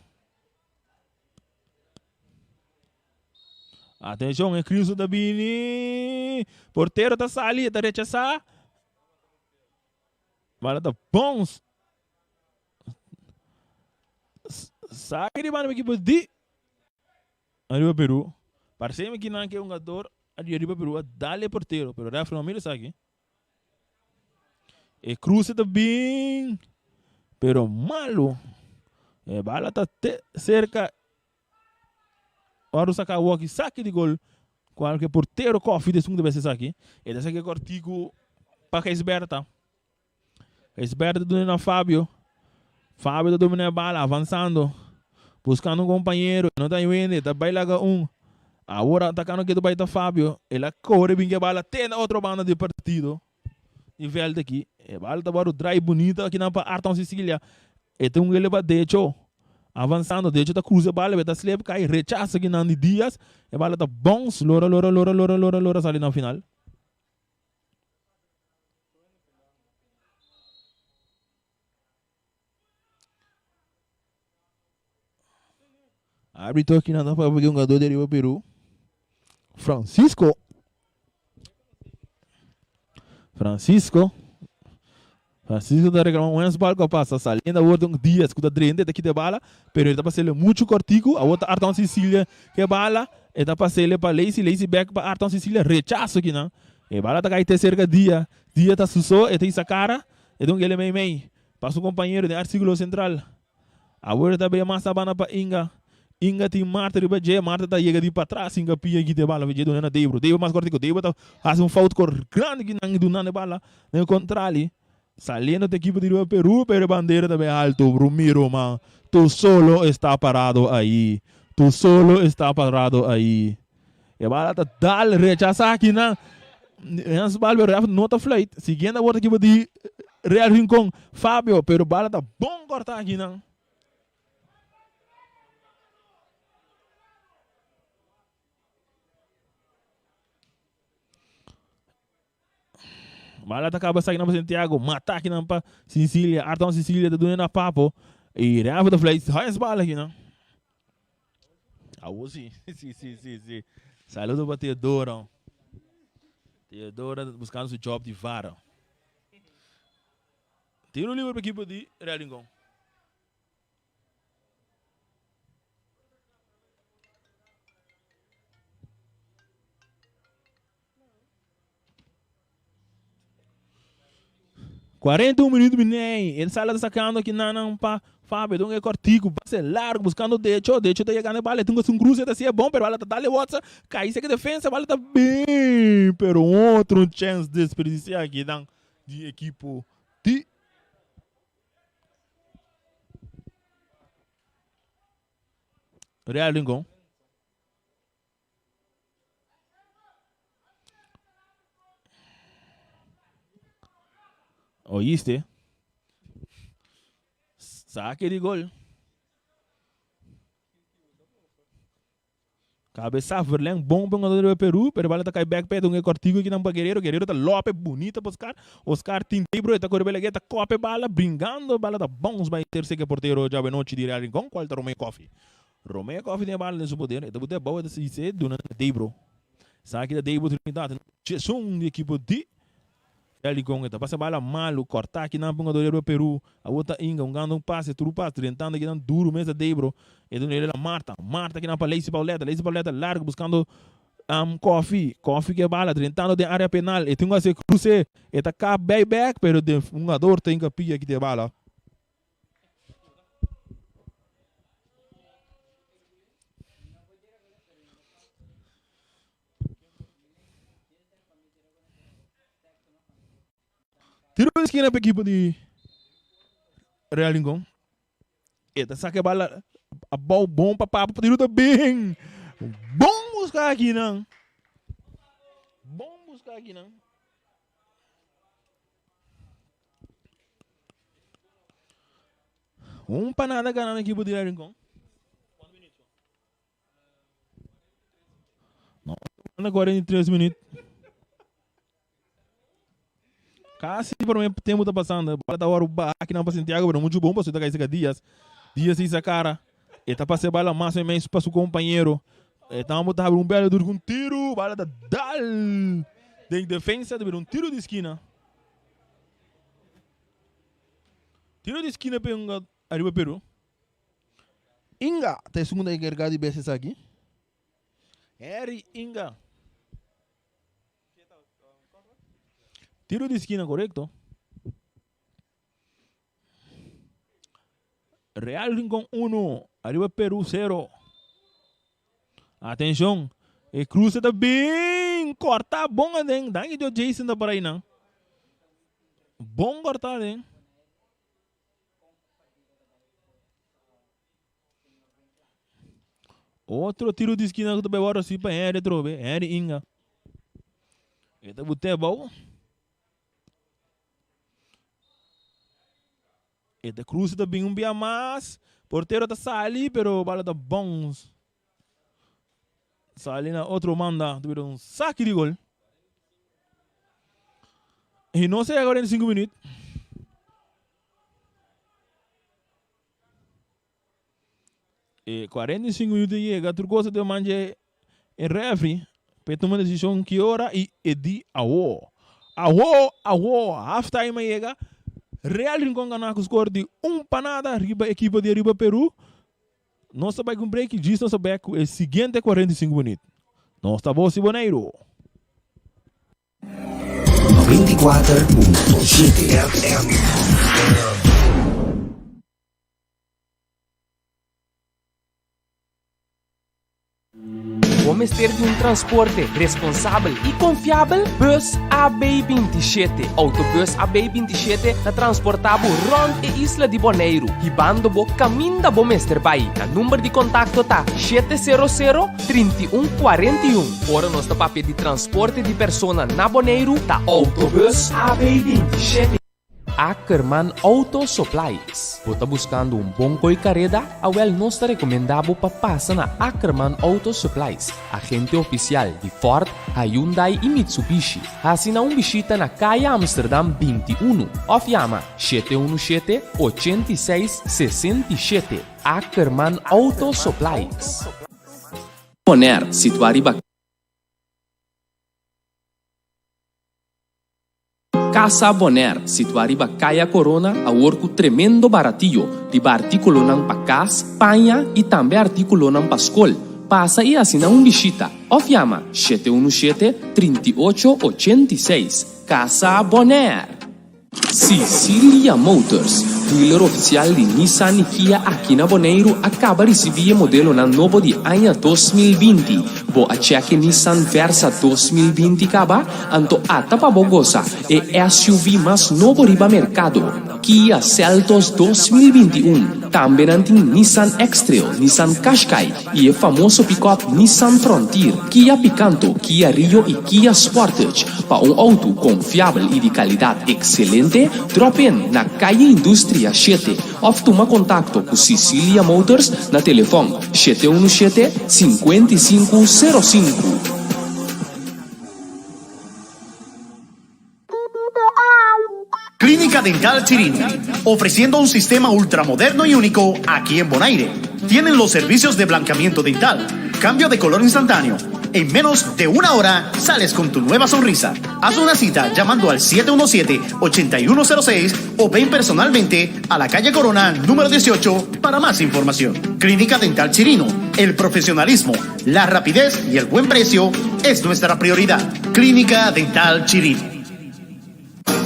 Atenshon, e Cristo ta bini. Portero ta sali, e ta rechasá. Bala ta bon. Saki di banda pa ekipo di Ariba Peru. Parse mi kinan ke hungador di Ariba Peru a dal e portero, pero refri no mira esaki. E cruce ta bin, pero malo. E bala ta te cerca. Ora saca awoki saki di gol. Cual ke portero koffie de esun debe esaki. E ta saki cortico pa Gijsberta. Gijsberta duna na Fabio. Fabio ta domina e bala avanzando. Buscando un compañero. No ta wende. Ta bay laga un. Awor atacando ketu bay ta Fabio. El a core bin ke bala te na otro banda di partido. Di veld aki. E bala ta wòrdu draai bunita akinan pa Arton Cecilia. E ta un eleba pa Decho. Avansando Decho ta cruza e bala, e ta slip kai rechazo akinan di Diaz. E bala ta bounce lora lora lora lora lora lora sali na final. Arbitro aki nan ta papia ku hungador di ariba Peru. Francisco. Francisco. Francisco ta reclama un hensbal ku a pasa saliendo awor un Diaz ku ta drenta e ta kita e bala pero e ta pasele muchu kortiku awor ta Arton Cecilia ke bala e ta pasele pa Lacey Lacey bek pa Arton Cecilia rechaso kinan e bala ta kai te serka Dia Dia ta su so e ta hisa kara e ta un kele mei mei pa su kompañero den arsikulo sentral. Awor e ta bria mas sabana pa Inga. Inga tin Marta riba dje. Marta ta yega di patras. Inga pia kita e bala dje duna na Debro. Debro mas kortiko. Debro ta hasi un fout kor grandi ki nan duna e bala den e kontrali. Saliendo ta ekipo di riba Peru pero e bandera ta bay alto. Rumiro man. Tu solo está parado ahí. Tu solo está parado ahí. E bala ta dal rechasa aki nan. Hans Balber ref no ta fluit. Siguiente awor ta ekipo di Real Rincon. Fabio pero bala ta bon corta aki nan. Bala ta kaba saki nan pa Santiago. Mata aki nan pa Cecilia. Arton Cecilia ta duna na Papo. Y ref ta fluit. Hans bala aki nan. Awo si, si, si, si, si. Saludo pa Teodoro. Teodoro buscando su job di VAR. Tiro libre pa equipo di Real Rincon. 41 minuut binei. El sala ta sacando aki nan pa Fabio. Don e cortico. Pase largo buscando Decho. Decho ta yegando e bala. E tin un cruce ta hacié bon pero bala ta dale Watson. Cai seca defensa. Bala ta bin. Pero otro chance desperdicia aki nan di equipo di Real Rincon. Oíste? Saque di gol. Cabeza Verleng, bom pa jugador de Peru, pero bala ta cai back pe un cortico aqui pa Guerrero, Guerrero ta lope bonita pa Oscar, Oscar tin bro, ta corre bela ta cope bala, bringando, bala ta bounce by tercer portero djawe nochi di Real Rincon, cual ta Romeo Coffee. Romeo Coffee tin e bala den su poder, e ta bute abou e ta sise duna na Debro. Esaki ta Debro Trinidad, Jason di ekipo di Real Rincon. E ta pasa bala malu, corta akinan pa un jugador di Peru. Awor ta Inga hungando un pase, turu pas, drentando akinan duru mes ta Debro. E duna el na Marta, Marta akinan pa Lacey Pauletta, Lacey Pauletta largo buscando Coffee, Coffee ke bala drentando den area penal. E tin ku hasi cruce, e ta kap bay back, pero den un jugador ta hinka pia aki den bala. Tiro di esquina pa equipo di Real Rincon. E ta saca e bala abou bon pa Papo. Tiro ta bin. Bon busca aki nan. Bon busca aki nan. Un pa nada gana equipo di Real Rincon. No, anda 43 minuut. Casi por mi tempo ta pasando. Bola ta wòrdu baha akinan pa Santiago, pero muchu bon pasobra ta kai serka Diaz. Diaz hisa kara. E ta pasa e bala mas o menos pa su kompañero. E tambe ta habri un bèl duru ku un tiru. Bala ta dal den defensa ta bira un tiru di skina. Tiru di skina pa e ariba Peru. Inga ta esun ku ta enkargá di bes esaki. Harry Inga. Tiro di skina korekto. Real Rincon 1, ariba Peru 0. Atenshon, e cruce ta bin korta bon aden. Danki Dios Jason ta por ahí nan. Bon korta aden. Otro tiro di skina ku ta bai wòrdu hasi pa Henry atrobe, Henry Inga. E ta but'é abou. E ta krusa ta bin un bia mas. Portero ta sali pero bala ta bounce. Sali na otro banda, ta bira un saki di gol. I nos a yega 45 minuut. E 45 minuut a yega, tur cosa ta manja e refri pa e tuma decision ki ora y e di awo. Awo, awo, half time a yega, Real Rincon gana cu score di un pa nada riba ekipo di Ariba Peru. Nos ta bai cu un break y djis nos ta bek cu e siguiente 45 minuut. Nos ta Bosi Boneiru. 94.7 FM. Bo mester di un transporte responsabel i konfiabel? Bus AB 27. Autobus AB 27 ta transportá bo rònt e isla di Boneiru, hibando bo kaminda bo mester bai. Nan number di kontakto ta 700 31 41. Ora nos ta papia di transporte di persona na Boneiru ta Autobus AB 27. Ackerman Auto Supplies. Bo ta buskando un bon koi kareda? Awel nos ta rekomendá bo pa pasa na Ackerman Auto Supplies, agente ofisial di Ford, Hyundai i Mitsubishi. Hasi na un bishita na Kaya Amsterdam 21 òf yama 717 86 67. Ackerman Auto Supplies. Bonaire, situá riba Casa Bonaire, situá riba Kaya Corona, awor ku tremendo baratio riba artíkulonan pa kas, paña i tambe artíkulonan pa skol. Pasa i hasi nan un bishita òf yama 717 38 86. Casa Bonaire! Sicilia Motors, dealer ofisial di Nissan i Kia aki na Boneiru a kaba risibí e modelonan nobo di aña 2020. Bo a chèk e Nissan Versa 2020 kaba? Anto ata pa bo gosa e SUV mas nobo riba merkado. Kia Seltos 2021. Tambe nan tin Nissan X-Trail, Nissan Qashqai i e famoso pikòp Nissan Frontier, Kia Picanto, Kia Rio i Kia Sportage. Pa un outo konfiabel i di kalidat ekselente, drop in na Calle Industria shete òf tuma kontakto ku Sicilia Motors na telefòn 717 55 05. Clínica Dental Chirino, ofreciendo un sistema ultramoderno y único aquí en Bonaire. Tienen los servicios de blanqueamiento dental, cambio de color instantáneo. En menos de una hora sales con tu nueva sonrisa. Haz una cita llamando al 717-8106 o ven personalmente a la calle Corona número 18 para más información. Clínica Dental Chirino, el profesionalismo, la rapidez y el buen precio es nuestra prioridad. Clínica Dental Chirino.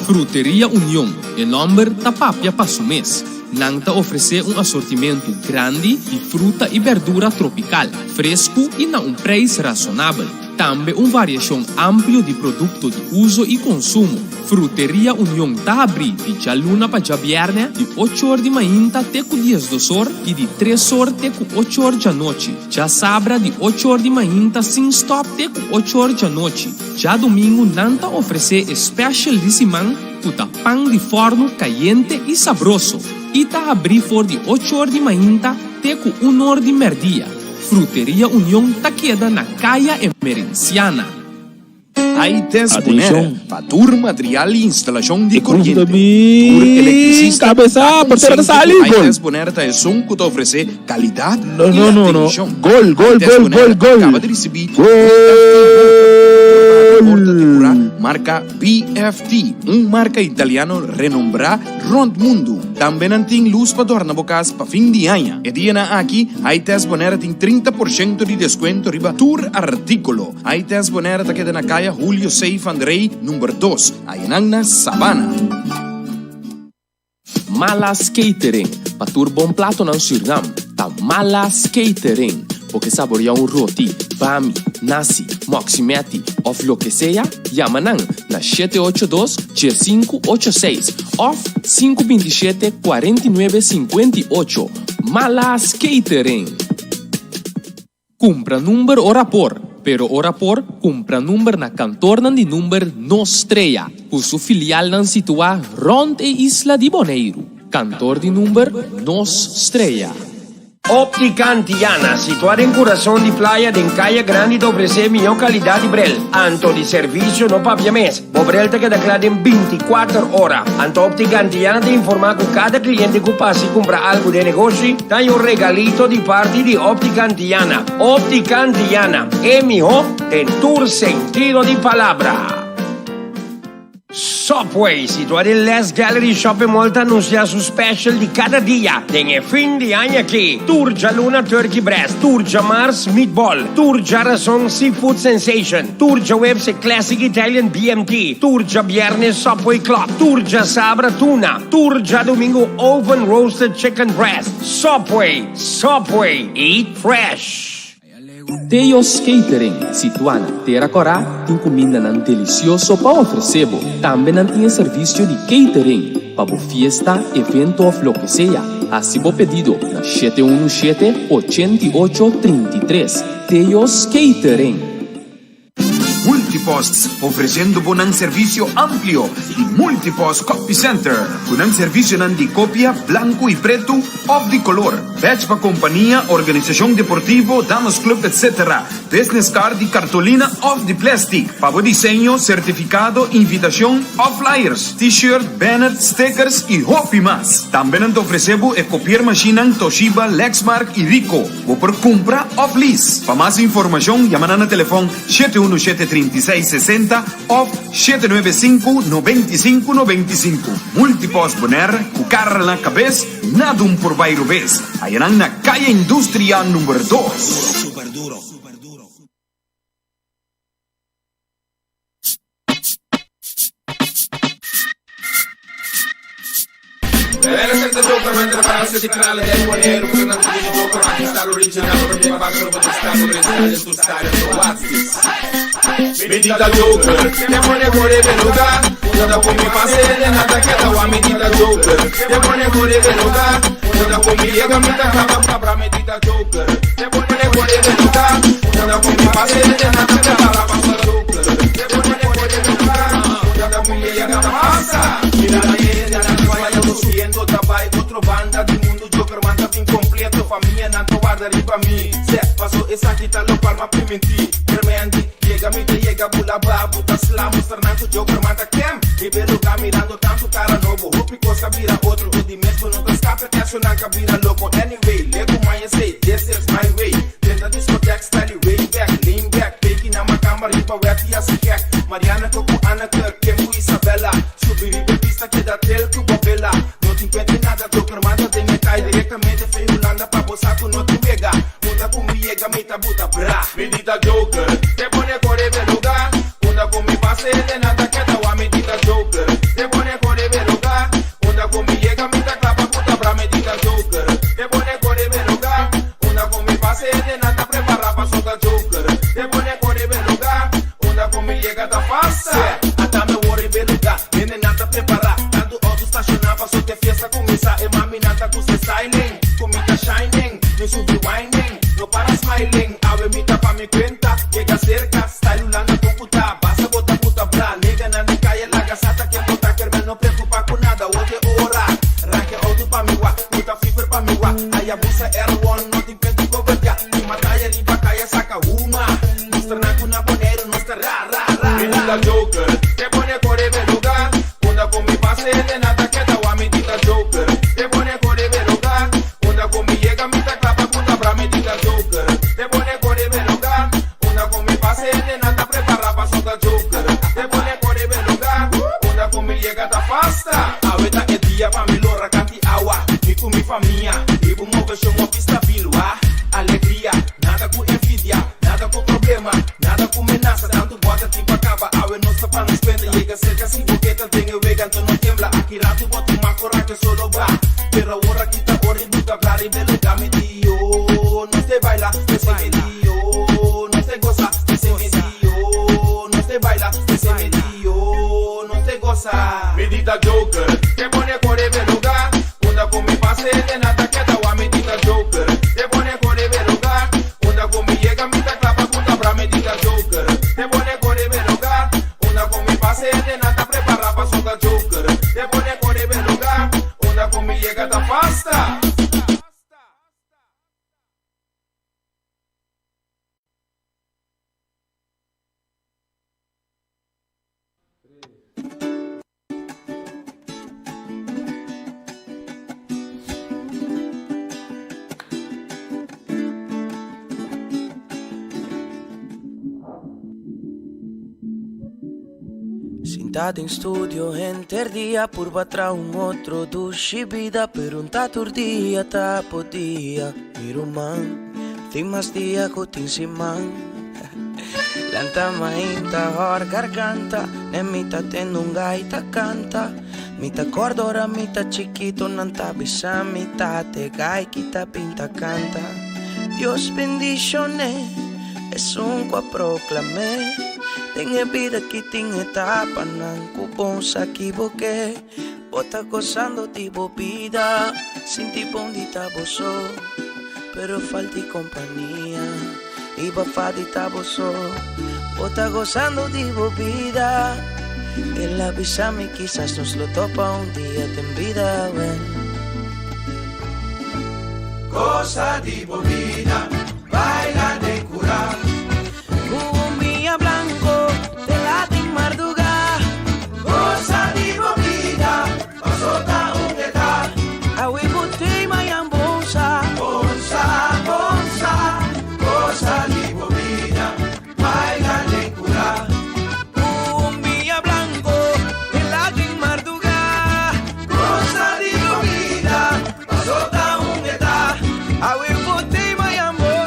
Fruteria Union, e nòmber ta papia pa su mes. Nan ta ofresé un asortimentu grandi di fruta i bèrdura tropikal, fresku i na un preis rasonabel. Tambe un variashon amplio di produkto di uso i konsumo. Fruteria Union ta habrí di djaluna pa djabièrnè di ocho or di mainta te ku diesdos or i di tres or te ku ocho or djanochi. Djasabra di ocho or di mainta sin stòp te ku ocho or djanochi. Djadumingu nan ta ofresé e special di siman ku ta pan di fòrnu kayente i sabroso i ta habrí for di ocho or di mainta te ku un or di mèrdia. Fruteria Union ta keda na Kaya Emerenciana. Hi-Test Bonaire Atenshon. pa tur material i instalashon di E krusa ta koriente. Tur bin elektricista kabesa, ta portero ta konsiente sali, ku gol! Hi-Test Bonaire ta esun ku ta ofresé kalidat No, i no, no, no. atenshon. Gol, gol, Hi-Test gol, Bonaire gol, gol! kaba di risibí BFT Motor, motor pa habri porta di kurá Gol! marka BFT, un marka italiano renombrá rònt mundu. Tambe nan tin lus pa dòrna bo kas pa fin di aña. E dianan aki, Hi-Test Bonaire tin 30% di deskuento riba tur artíkulo. Hi-Test Bonaire ta keda na Kaya Julio C. van der Rey number dos, ayanan na Sabana. Malas Catering, pa tur bon platonan Surnam, ta Malas Catering. Bo ke saborea un roti, bami, nasi, mòksimèti òf loke sea? Yama nan na 782 1586 òf 527 49 58. Malas Catering! Kumpra number ora por, pero ora por kumpra number na kantornan di number Nos Strea, ku su filialnan situá rònt e isla di Boneiru. Kantor di number Nos Strea. Óptica Antillana, situá den kurason di playa den Kaya Grandi ta ofresé mihó kalidat di brel. Anto di servisio no papia mes. Bo brel ta keda kla den binti-kuater ora. Anto Óptica Antillana ta informá ku kada kliente ku pasa i kumpra algu den negoshi ta haña un regalito di parti di Óptica Antillana. Óptica Antillana, e mihó den tur sentido di palabra. Subway, situá den Les Gallery Shopping Mall ta anunsiá su special di kada dia den e fin di aña aki. Tur djaluna Turkey Breast, tur djamars Meatball, tur djarason Seafood Sensation, Tur djaweps e Classic Italian BMT, tur djabièrnè Subway Club, tur djasabra Tuna, tur djadumingu Oven Roasted Chicken Breast. Subway, Subway, eat fresh! Teo's Catering, situá na Tera Kòrá, tin kumindanan delisioso pa ofresé bo. Tambe nan tin e servisio di catering pa bo fiesta, evento òf loke sea. Hasi bo pedido na 717 88 33. Teo's Catering. Multipost, ofreciendo bo nan servicio amplio di Multipost Copy Center, cu nan servicionan di copia blanco y preto of di color, badge pa compania, organisacion deportivo, damas club etc. Business card di cartolina of di plastic, pa bo diseño, certificado, invitacion of flyers, t-shirt, banner, stickers y hopi mas. Tambe nan ta ofrece bo e copiermachinan Toshiba, Lexmark y Ricoh. Bo por kumpra òf lease. Pa mas informashon yama nan na telefòn 717 36 60 òf 795 95 95. Multipost Bonaire ku kara na kabes, nada un por bai robes. Haya nan na Kaya Industria number dos. Sintá den studio henter dia purba traha un otro dushi bida pero un ta tur dia ta podia mi ruman tin mas dia ku tin siman lanta mainta hòr garganta ne mi ta tende un gaita kanta mi ta kòrda ora mi ta chikito nan ta bisa mi tate gai kita pinta kanta Dios bendishon'é esun ku a proklam'é Den e bida ki tin etapanan ku bon sa kiboke Bo ta gozando di bo bida sinti bon di ta bo so Pero falta e kompania i bo fa di ta bo so Bo ta gozando di bo bida El a bisa mi kisas nos lo topa un dia den bida Well. Goza di bo bida, baila den cura. Cu un biña blanco te laat den marduga. Goza di bo bida, paso ta un edad. Awe bo tey mayan bon sa. Bon sa, bon sa, goza di bo bida, baila den cura. Cu un biña blanco te laat den marduga. Goza di bo bida, paso ta un edad. Awe bo tey mayan bon.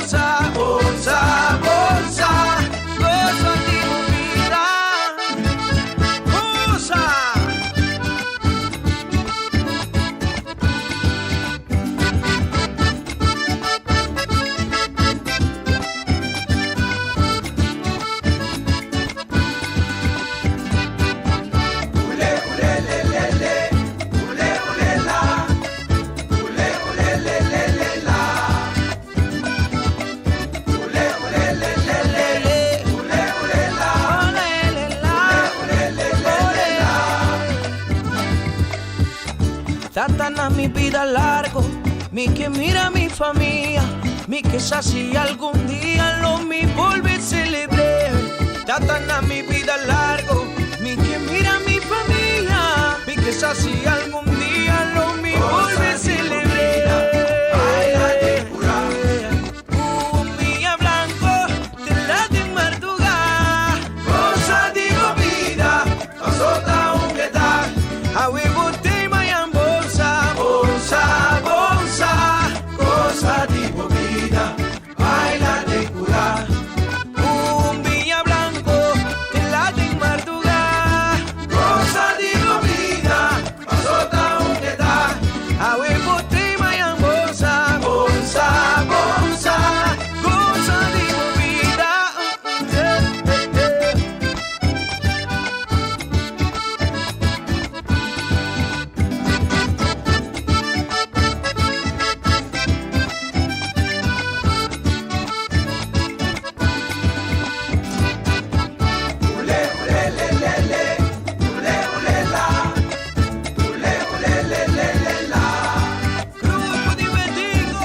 Tata na mi bida largo, mi ke mira mi famia, mi ke sa si algun dia lo mi bolbe celebr'é. Tata na mi bida largo, mi ke mira mi famia, mi ke sa si algun dia lo mi bolbe celebr'é. Cumbia blanco te la den marduga. Gosa di bo bida, pasó ta un eta. Awe bo tei mañan bolsa. Bolsa, bolsa, gosa di bo bida, baila den cura. Cumbia blanco te la den marduga. Gosa di bo bida, pasó ta un eta. Awe bo tei mañan bolsa. Bolsa, bolsa, gosa di bo bida. Grupo di Bendigo.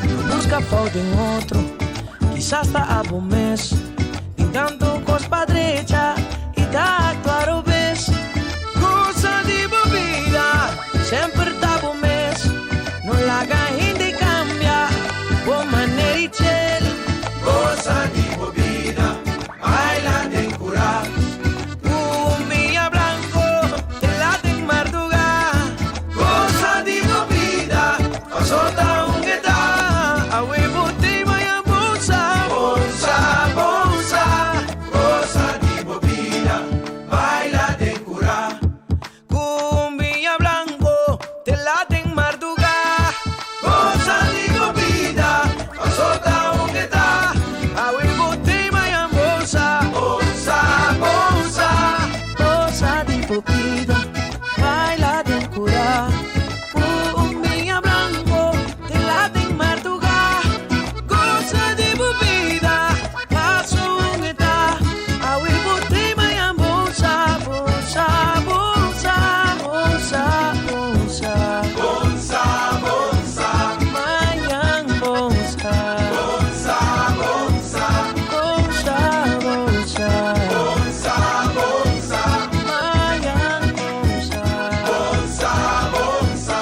No busca fout den otro, kisas ta abo mes. Tin tanto cos pa drecha y ta actua robes. Gosa di bo bida, semper ta bo mes. No laga hende cambia bo manera y chel. Gosa di bo bida, baila den cura. Cumbia blanco, te la den marduga. Gosa di bo bida, pasó ta un eta. Awe bo tei mañan bolsa. Bolsa, bolsa, gosa di bo bida, baila den cura. Cumbia blanco, te la den marduga. Gosa di bo bida, pasó ta un eta. Awe bo tei mañan bolsa. Bolsa, bolsa, Gosa di bo bida, baila den cura. Cumbia blanco, te la den marduga. Gosa di bo bida, paso un eta. Awe bo tei mañan bolsa, bolsa, bolsa, bolsa, bolsa. Bolsa, bolsa, Mañan bolsa. Bolsa, bolsa, Bolsa, bolsa. Bolsa, bolsa, Mañan bolsa. Bolsa, bolsa.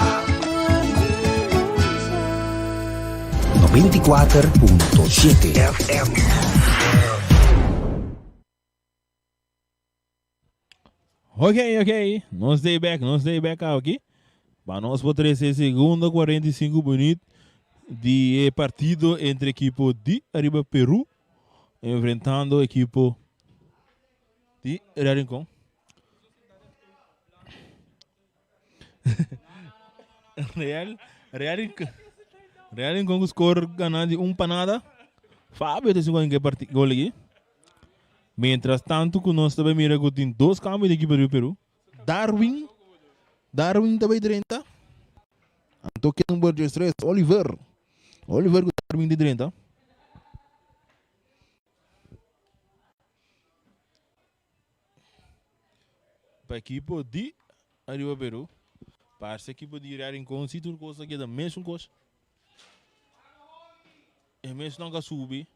94.7 FM. Ok, ok. Nos ta back, nos ta back aki. Pa nos por trece segundo 45 minuut di e partido entre ekipo di Ariba Peru enfrentando ekipo di Real Rincon. Real, Real Rincon, Real Rincon ku score gana di un pa nada. Fabio ta haciendo e parti gol aki. Mientras tanto ku nos ta bay mira ku tin dos cambio di ekipo di Peru. Darwin, Darwin ta bay drenta. Anto ke number 13, Oliver. Oliver ku Darwin di drenta. Pa ekipo di Ariba Peru. Parse ekipo di Real Rincon si tur kos a keda mesun kos. E mesnan ka subi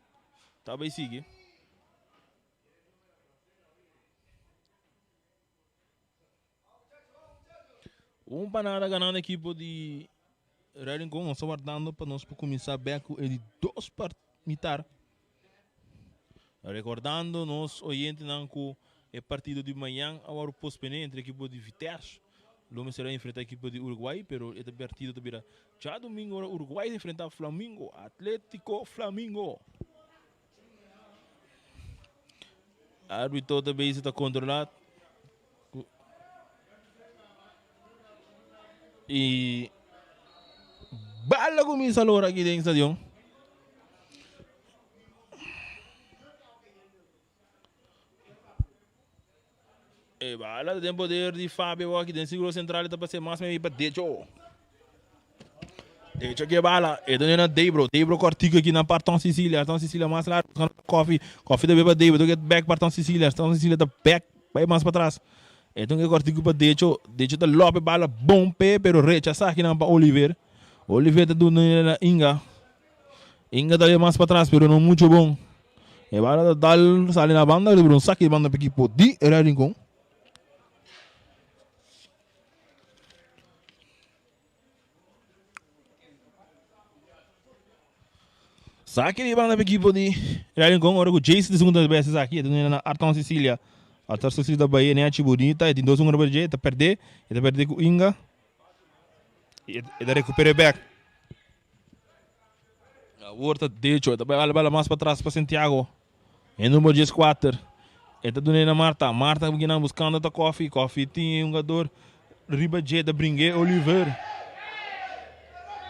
ta bay sigui. Un pa nada ganando ekipo di Real Rincon. Nos ta wardando pa nos por kuminsá bek ku e di dos part mitar. Rekordando nos oyentenan ku e partido di mañan a wòrdu posponé entre ekipo di Vitesse lo mester a enfrentá ekipo di Uruguay, pero e partido ta bira djadumingu ora Uruguay ta enfrentá Flamingo, Atlético Flamingo. Arbitro ta bezig ta kontrolá i bala kuminsá lora aki den stadion. E bala ta den poder di Fabio aki den Seguro Central ta pase mas medio pa decho. De hecho ke bala, e ta na Debro, Debro kortiku aki na Parton Sicilia, Arton Sicilia mas largo buscando Koffie, Koffie ta beba Debro, ta back pa Arton Sicilia, Arton Sicilia ta back bai mas patras. E ta un kortiku pa Decho, Decho ta lope bala bon pe pero rechasa akinan pa Oliver. Oliver ta duna na Inga. Inga ta bai mas patras pero no mucho bon. E bala ta dal sali na banda pero un saki di banda pa ekipo di Real Rincon. Saki di banda pa ekipo di Real Rincon ora ku Jason di segunda bes esaki e ta duna na Arton Cecilia. Arton Cecilia ta bai nechi bunita e tin dos hungador pa dje e ta perde e ta perde ku Inga i e ta rekupera bek. Awor ta Decho e ta bai bala bala mas patras pa Santiago e number dieskuater e ta duna na Marta Marta kinan buskando ta Kofi Kofi tin e hungador riba dje ta bring'é Oliver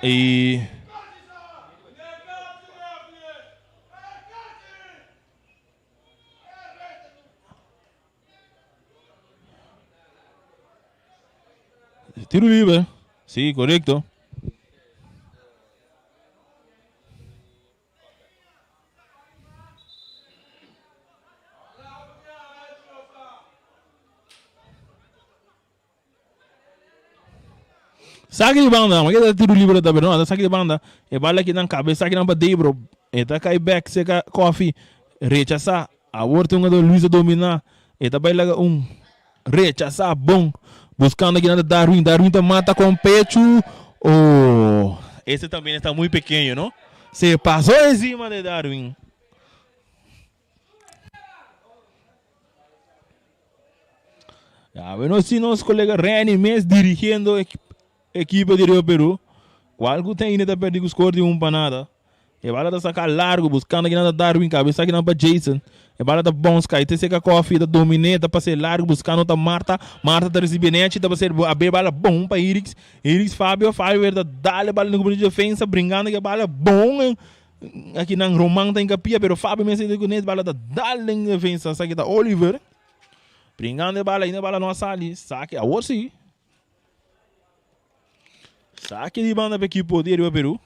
i. Tiro libre. Sí, correcto. Saki di banda, ma keda tiro libre ta pero no, saki di banda. E bala ki nan cabe saki nan pa Debro. E ta kai back seka Kofi. Rechasa. Awor tin un jugador Luis a domina. E ta bai laga un rechasa bon. Buscando ki nan ta Darwin. Darwin ta mata con pecho. Oh, ese también está muy pequeño, no? Se pasó encima de Darwin. Ya, bueno, si nos colega Renny mes dirigiendo equipo de Rio Peru. Cual que tem ainda perdi com score de um para nada. E bala ta saca largo, buscando aqui nada Darwin, cabeça aqui para Jason. E bala ta bom, sky te seca coffee, ta domine, ta passe largo, buscando ta Marta. Marta ta recibe net, ta passe a be bala bom pa Irix. Irix Fabio, Fabio ta dale bala no de defensa, brincando que bala bom. Aki nan Roman ta inkapia pero Fabio mester di kunes bala ta dal den defensa esaki ta Oliver bringando e bala ainda bala no a sali saki awor si saki di banda pa ekipo di Ariba Peru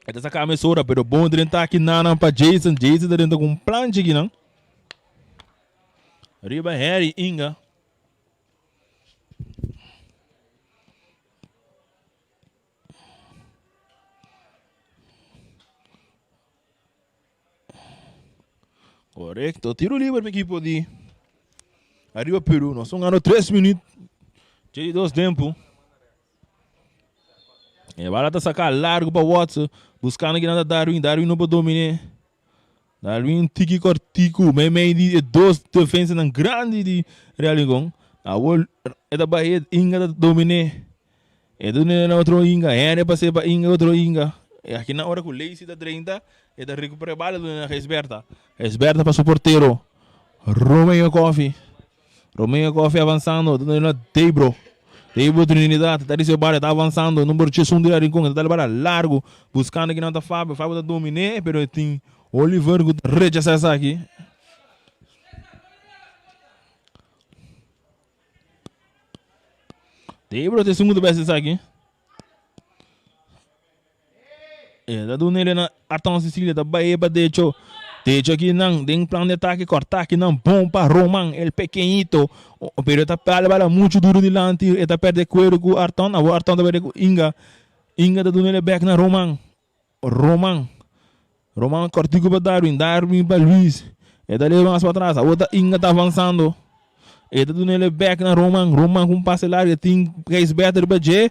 e ta saka mesora pero bon drenta aki nanan pa Jason Jason ta drenta ku un plancha aki nan riba Harry Inga. Correcto. Tiro libre pa equipo di Arriba Peru. Nos son ganando 3 minuut. Dje dos tempo. E bala ta saca largo pa Watson. Buscando que nada Darwin. Darwin no por domine. Darwin tiki cortico. Mei mei di e dos defensa nan grandi di Real Rincon. Awor e ta bai Inga ta domine. E ta duna na otro Inga. Henry pase pa Inga otro Inga. E aki na ora ku Lacey ta drenta e ta recupera e bala duna na Gisberta. Gisberta pa su portero Romeo Coffee. Romeo Coffee avansando ta duna na Debro. Debro Trinidad ta ricibi e bala ta avansando number diesun di Rincon e ta dal e bala largo buscando kinan ta Fabio. Fabio ta domine pero e tin Oliver ku ta rechasa esaki. Debro ta esun ku ta bes esaki. E ta duna ele na Arton Cecilia ta bai pa decho. Decho aki nan den plan de atake korta aki nan bon pa Roman el pequeñito. Pero e ta perde bala mucho duro dilanti e ta perde cuero ku Arton. Awor Arton ta perde ku Inga. Inga ta duna ele bek na Roman. Roman. Roman kortiku pa Darwin. Darwin pa Luis. E ta leba mas patras. Awor ta Inga ta avansando. E ta duna ele bek na Roman. Roman ku un pase largu. E tin Gijsbert riba dje.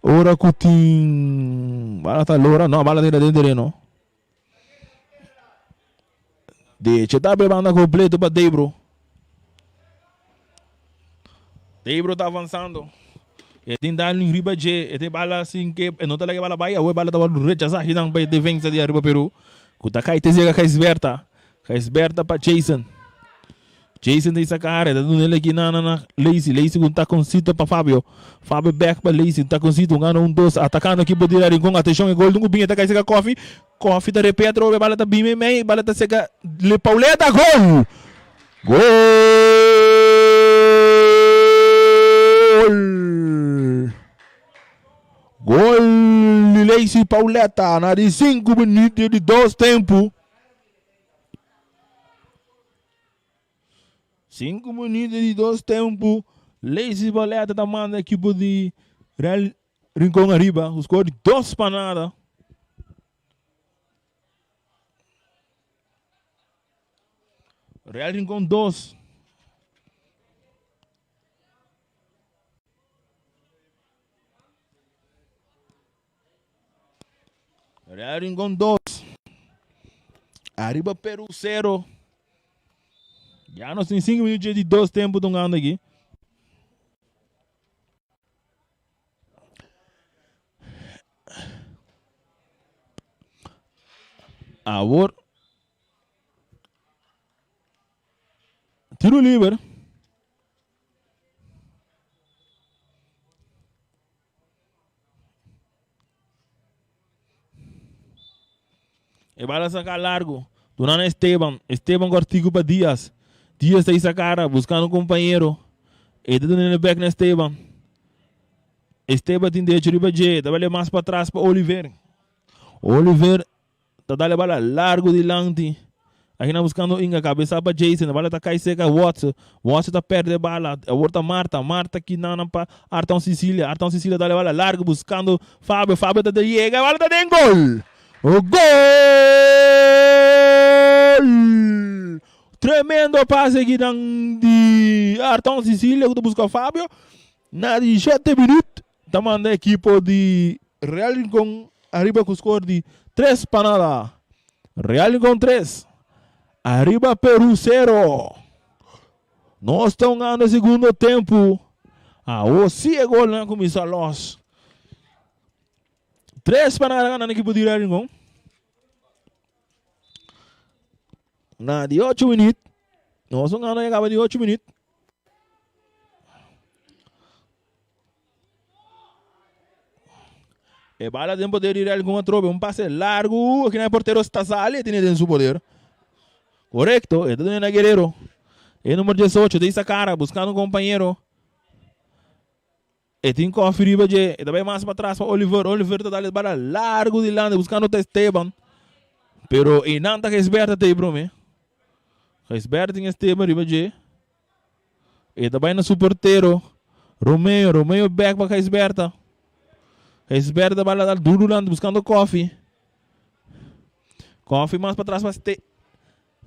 Ora ku tin bala ta lora. No, bala ta keda den tereno. Deche ta abre banda kompleto pa Debro. Debro ta avansando. E tin Darwin riba dje. E tin bala sin ke e no ta laga e bala bai. Awor e bala ta wòrdu rechasá akinan pa e defensa di Aruba Peru. Ku ta kai te sega Gijsberta. Gijsberta pa Jason. Jason ta isa kara. E ta duna el aki na na Lacey. Lacey ku un takoncito pa Fabio. Fabio bek pa Lacey. Un takoncito. Un gana un dos. Atakando ekipo di Rincon. Atenshon e gol dun ku bin. E ta kai sega Koffie. Koffie ta repia atrobe. Bala ta bin meimei. Bala ta sega Le Pauleta. Gol! Gol! Gol di Lacey Pauletta na di 5 minuut di dos tempo. 5 minuut di dos tempo. Lacey Pauletta ta manda equipo di Real Rincon ariba. Ku score di 2 pa nada. Real Rincon 2. Real Rincon 2. Arriba Peru 0. Ya nos tin 5 minutos di dos tempo tongando aki. Awor tiro liber. E bala saca largo. Duna na Esteban. Esteban cortico pa Diaz. Diaz ta isa cara buscando un compañero. E ta duna back na Esteban. Esteban tin derecho riba dje. Ta bale mas pa atras pa Oliver. Oliver Ta dale bala largo dilanti. Aki nan buscando Inga cabeza pa Jason. Bala ta cay cerca Watson. Watson ta perde bala. Awor ta Marta. Marta ki nan pa Arton Cecilia. Arton Cecilia dale bala largo buscando Fabio. Fabio ta yega. Bala ta den gol. Gol! Tremendo pase aki nan di Arton Cecilia cu ta busca Fabio. Na di shete minuut ta manda ekipo di Real Rincon ariba ku skor di tres pa nada. Real Rincon tres, ariba Peru sero. Nos ta hungando e segundo tempu. Awo si e golnan a kuminsá los. Tres pa nada gana ekipo di Real Rincon. Na di ocho minuut, nos hungando ya kaba di ocho minuut. E bala den poder di Real con atrobe. Un pase largo. Aquí na portero está sale. Tiene den su poder. Correcto. Este tiene na Guerrero. E número 18 de esa cara. Buscando un compañero. E tin koffie riba dje. E ta bai mas pa tras pa Oliver. Oliver ta dal e bala largo dilanti buscando ta Esteban. Pero einan ta Gisbert ta tei prome. Gisbert tin Esteban riba dje. E ta bai na su portero. Romeo. Romeo back pa Gisberta. Gisbert ta bala dal duro dilanti buscando koffie. Koffie mas pa tras pa Ste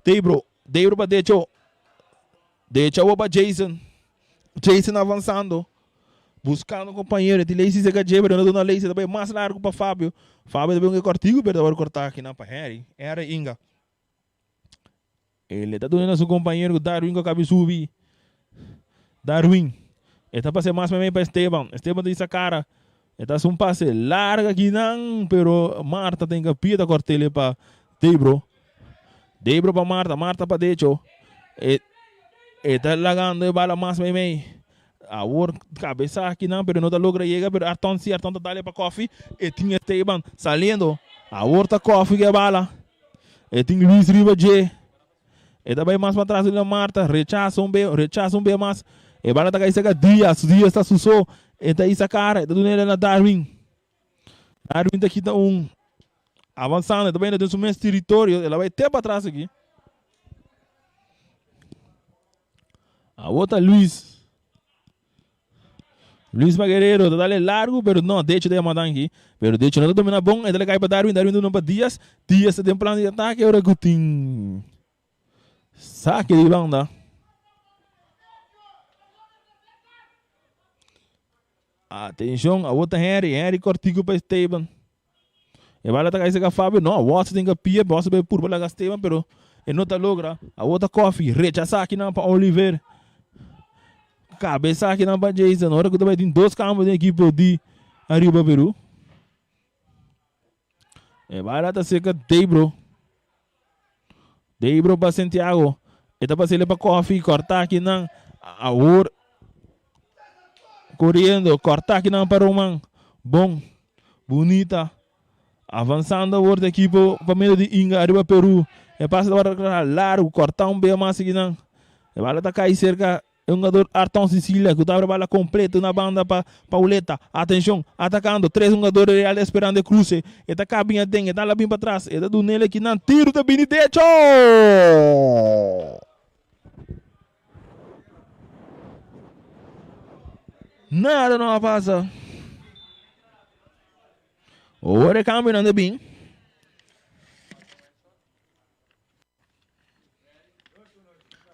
Debro. Debro pa Decho. Decho awor pa Jason. Jason avansando, buscando compañero. Ti Lacey se gaje, pero no duna Lacey. Ta bay mas largo pa Fabio. Fabio ta bay un cortico, pero ta word corta aki nan pa Harry. Harry Inga. Ele ta duna na su compañero cu Darwin cu acabi subi. Darwin. E ta pase mas meme pa Esteban. Esteban ta isa cara. E ta haci un pase largo aki nan, pero Marta ta inga pia ta cortele pa Debro. Debro pa Marta, Marta pa Decho. E, e ta lagando e bala mas meimei. Awor cabeza aki nan, pero no ta logra yega, pero Arton si, Arton ta dale pa Koffie. E tin Esteban saliendo. Awor ta Koffie ke bala. E tin Luis riba dje. E ta bay mas pa atras di Marta, rechaza un be, rechaza un be mas. E bala ta kai cerca Diaz, Diaz ta suso. E ta isa cara, e ta duna na Darwin. Darwin ta kita un avanzando, e ta bayendo den su mes territorio, el a bay te pa atras aki. Awor ta Luis. Luis pa Guerrero, ta dale largo, pero no, Decho ta yama danki. Pero Decho no ta domina bon, e ta le kai pa Darwin, Darwin duna pa Diaz. Diaz ta den plan di atake, ora ku tin sake di banda. Atenshon, awor ta Henry, Henry kortiku pa Esteban. E bala ta kai seka Fabio, no, Watson tin ka pia, Watson bai purba laga Esteban, pero e no ta logra. Awor ta Koffie, rechasa akinan pa Oliver. Kabesa akinan pa Jason, ora ku ta bai tin dos kampo den ekipo di Aruba Peru. E bala ta seka Debro. Debro pa Santiago. E ta pasele pa Koffie, korta akinan. Awor Corriendo, corta akinan pa Roman. Bon, bunita. Avanzando awor de equipo pa medio di Inga ariba Peru. E pase tabata largo, corta un bea mas akinan. E bala ta cai cerca. E hungador Arton Sicilia ku ta abra bala kompleto na banda pa Pauleta. Atenshon, atakando tres hungador di Real esperando e kruse. E ta kabin aden, e ta la bin patras, e ta dunel akinan, tiru ta bini decho! Nada no a pasa. Ora e kambionan ta bin.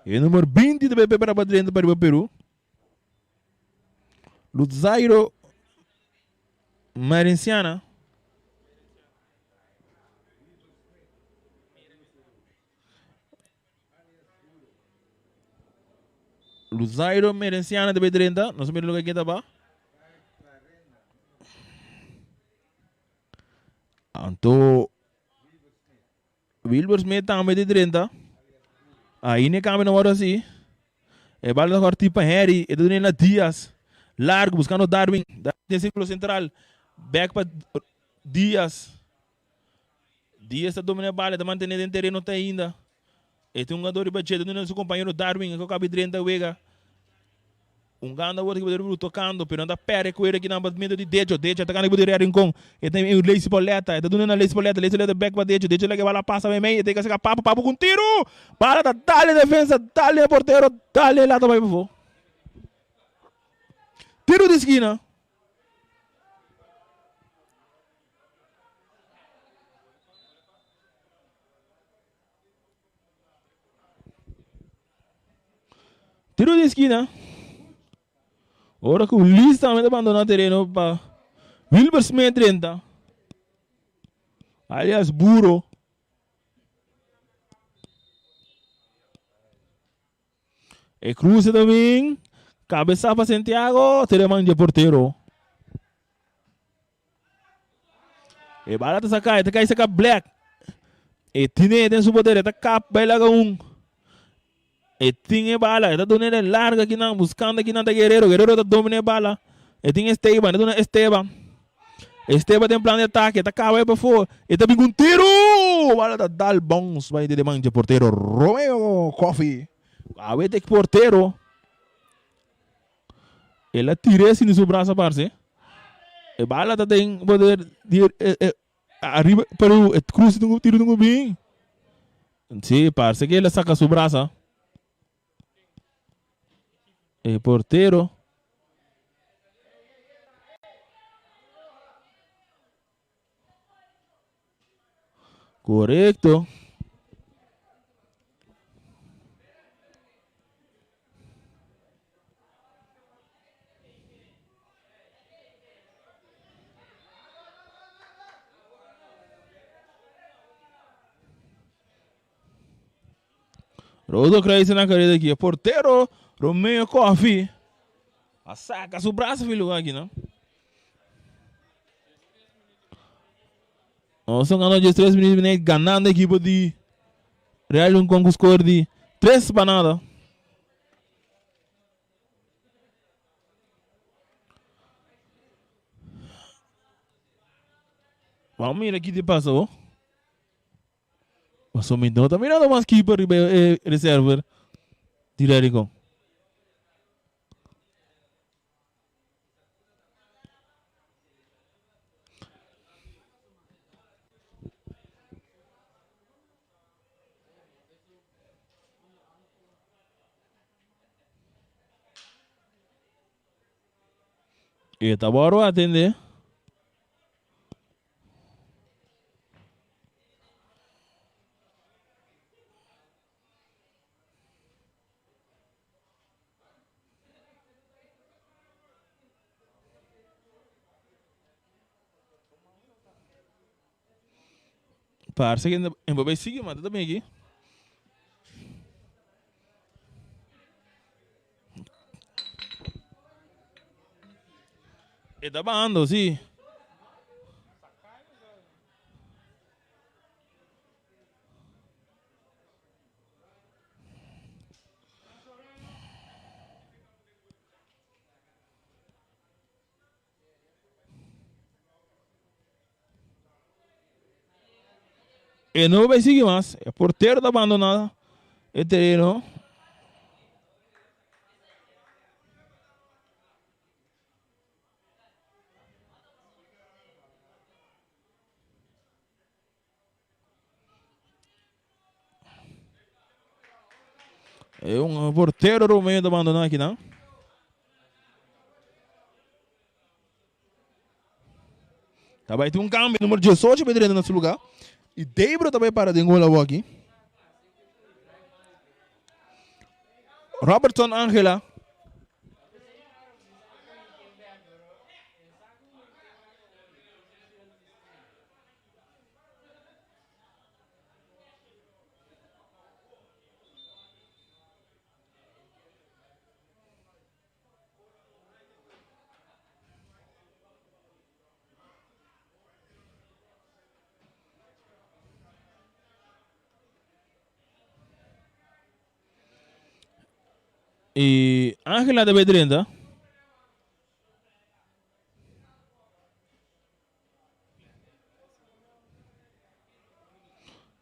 E numero 20 ta bay para drenta pa riba Peru. Luzairo Marenciana. Luzairo Merenciana ta bay drenta. Nos mira loke ta ba. Anto Wilbur Smith tambe di drenta. Ahí ne cambio no word así. E bala ta corti pa Harry. E ta duna na Diaz. Largo buscando Darwin. Darwin den círculo central. Back pa Diaz. Diaz ta domina e bala. Ta mantene den terreno te ainda. E tin un jugador riba dje. Ta duna su compañero Darwin. E kabi drenta wega. Un ganda word ki bo tocando, pero nan ta perde cuero aki nan medio di Decho. Decho atacando riba di Rea Rincon. E ta e Lacey Pauletta. E ta duna na Lacey Pauletta. Lacey Pauletta back pa Decho. Decho laga e bala pasa meimei. E ta yega cerca Papu. Papu cu un tiro! Bala ta dal den defensa, dal den e portero, dal den e lata bay pafo. Tiro di skina. Tiro di eskina. Ora ku Luis tambe ta bandona tereno pa Wilber Smith drenta. Alias Buro. E cruce ta bin. Cabeza pa Santiago. Tere man dje portero. E bala ta saca, e ta cay saca Black. E tine den su poder, e ta kap bay laga un. E tin e bala, e ta duna e larga kinan, buscando kinan ta Guerrero. Guerrero ta domina e bala. E tin Esteban, e duna Esteban. Esteban den plan di atake, e ta caba e pafó. E ta bin cu un tiro! Bala ta dal bounce bay den man dje portero Romeo Coffee. Awe ta e portero. El a tir'é sin su brasa parse. E bala ta den poder di e e ariba pero e cruz tin tiro tin ku bin. Si, parse ke el a saka su brasa. E portero. Korekto. Rodo Kruijsen na careda aki. E portero Romeo Coffee a saca su brazo fi lugar aki, no? Nos ta gana 13 minuut ganando equipo di Real Rincon cu score di 3 pa nada. Vamos mira ki te pasa oh. Paso mi no ta mirando mas keeper riba e reserver di Real Rincon. E ta boro atende. Parse que Mbappé sigue, mata también aquí. Está bajando, sí. E no bay sigui mas. E portero ta abandona e tereno. E un portero Romeo ta bandona aki nan. Ta bai tin un cambio, numero 18 bai drenta na su lugar. Y Debro ta bai para den gol awo aki. Robertson Angela. Y Angela ta bay drenta.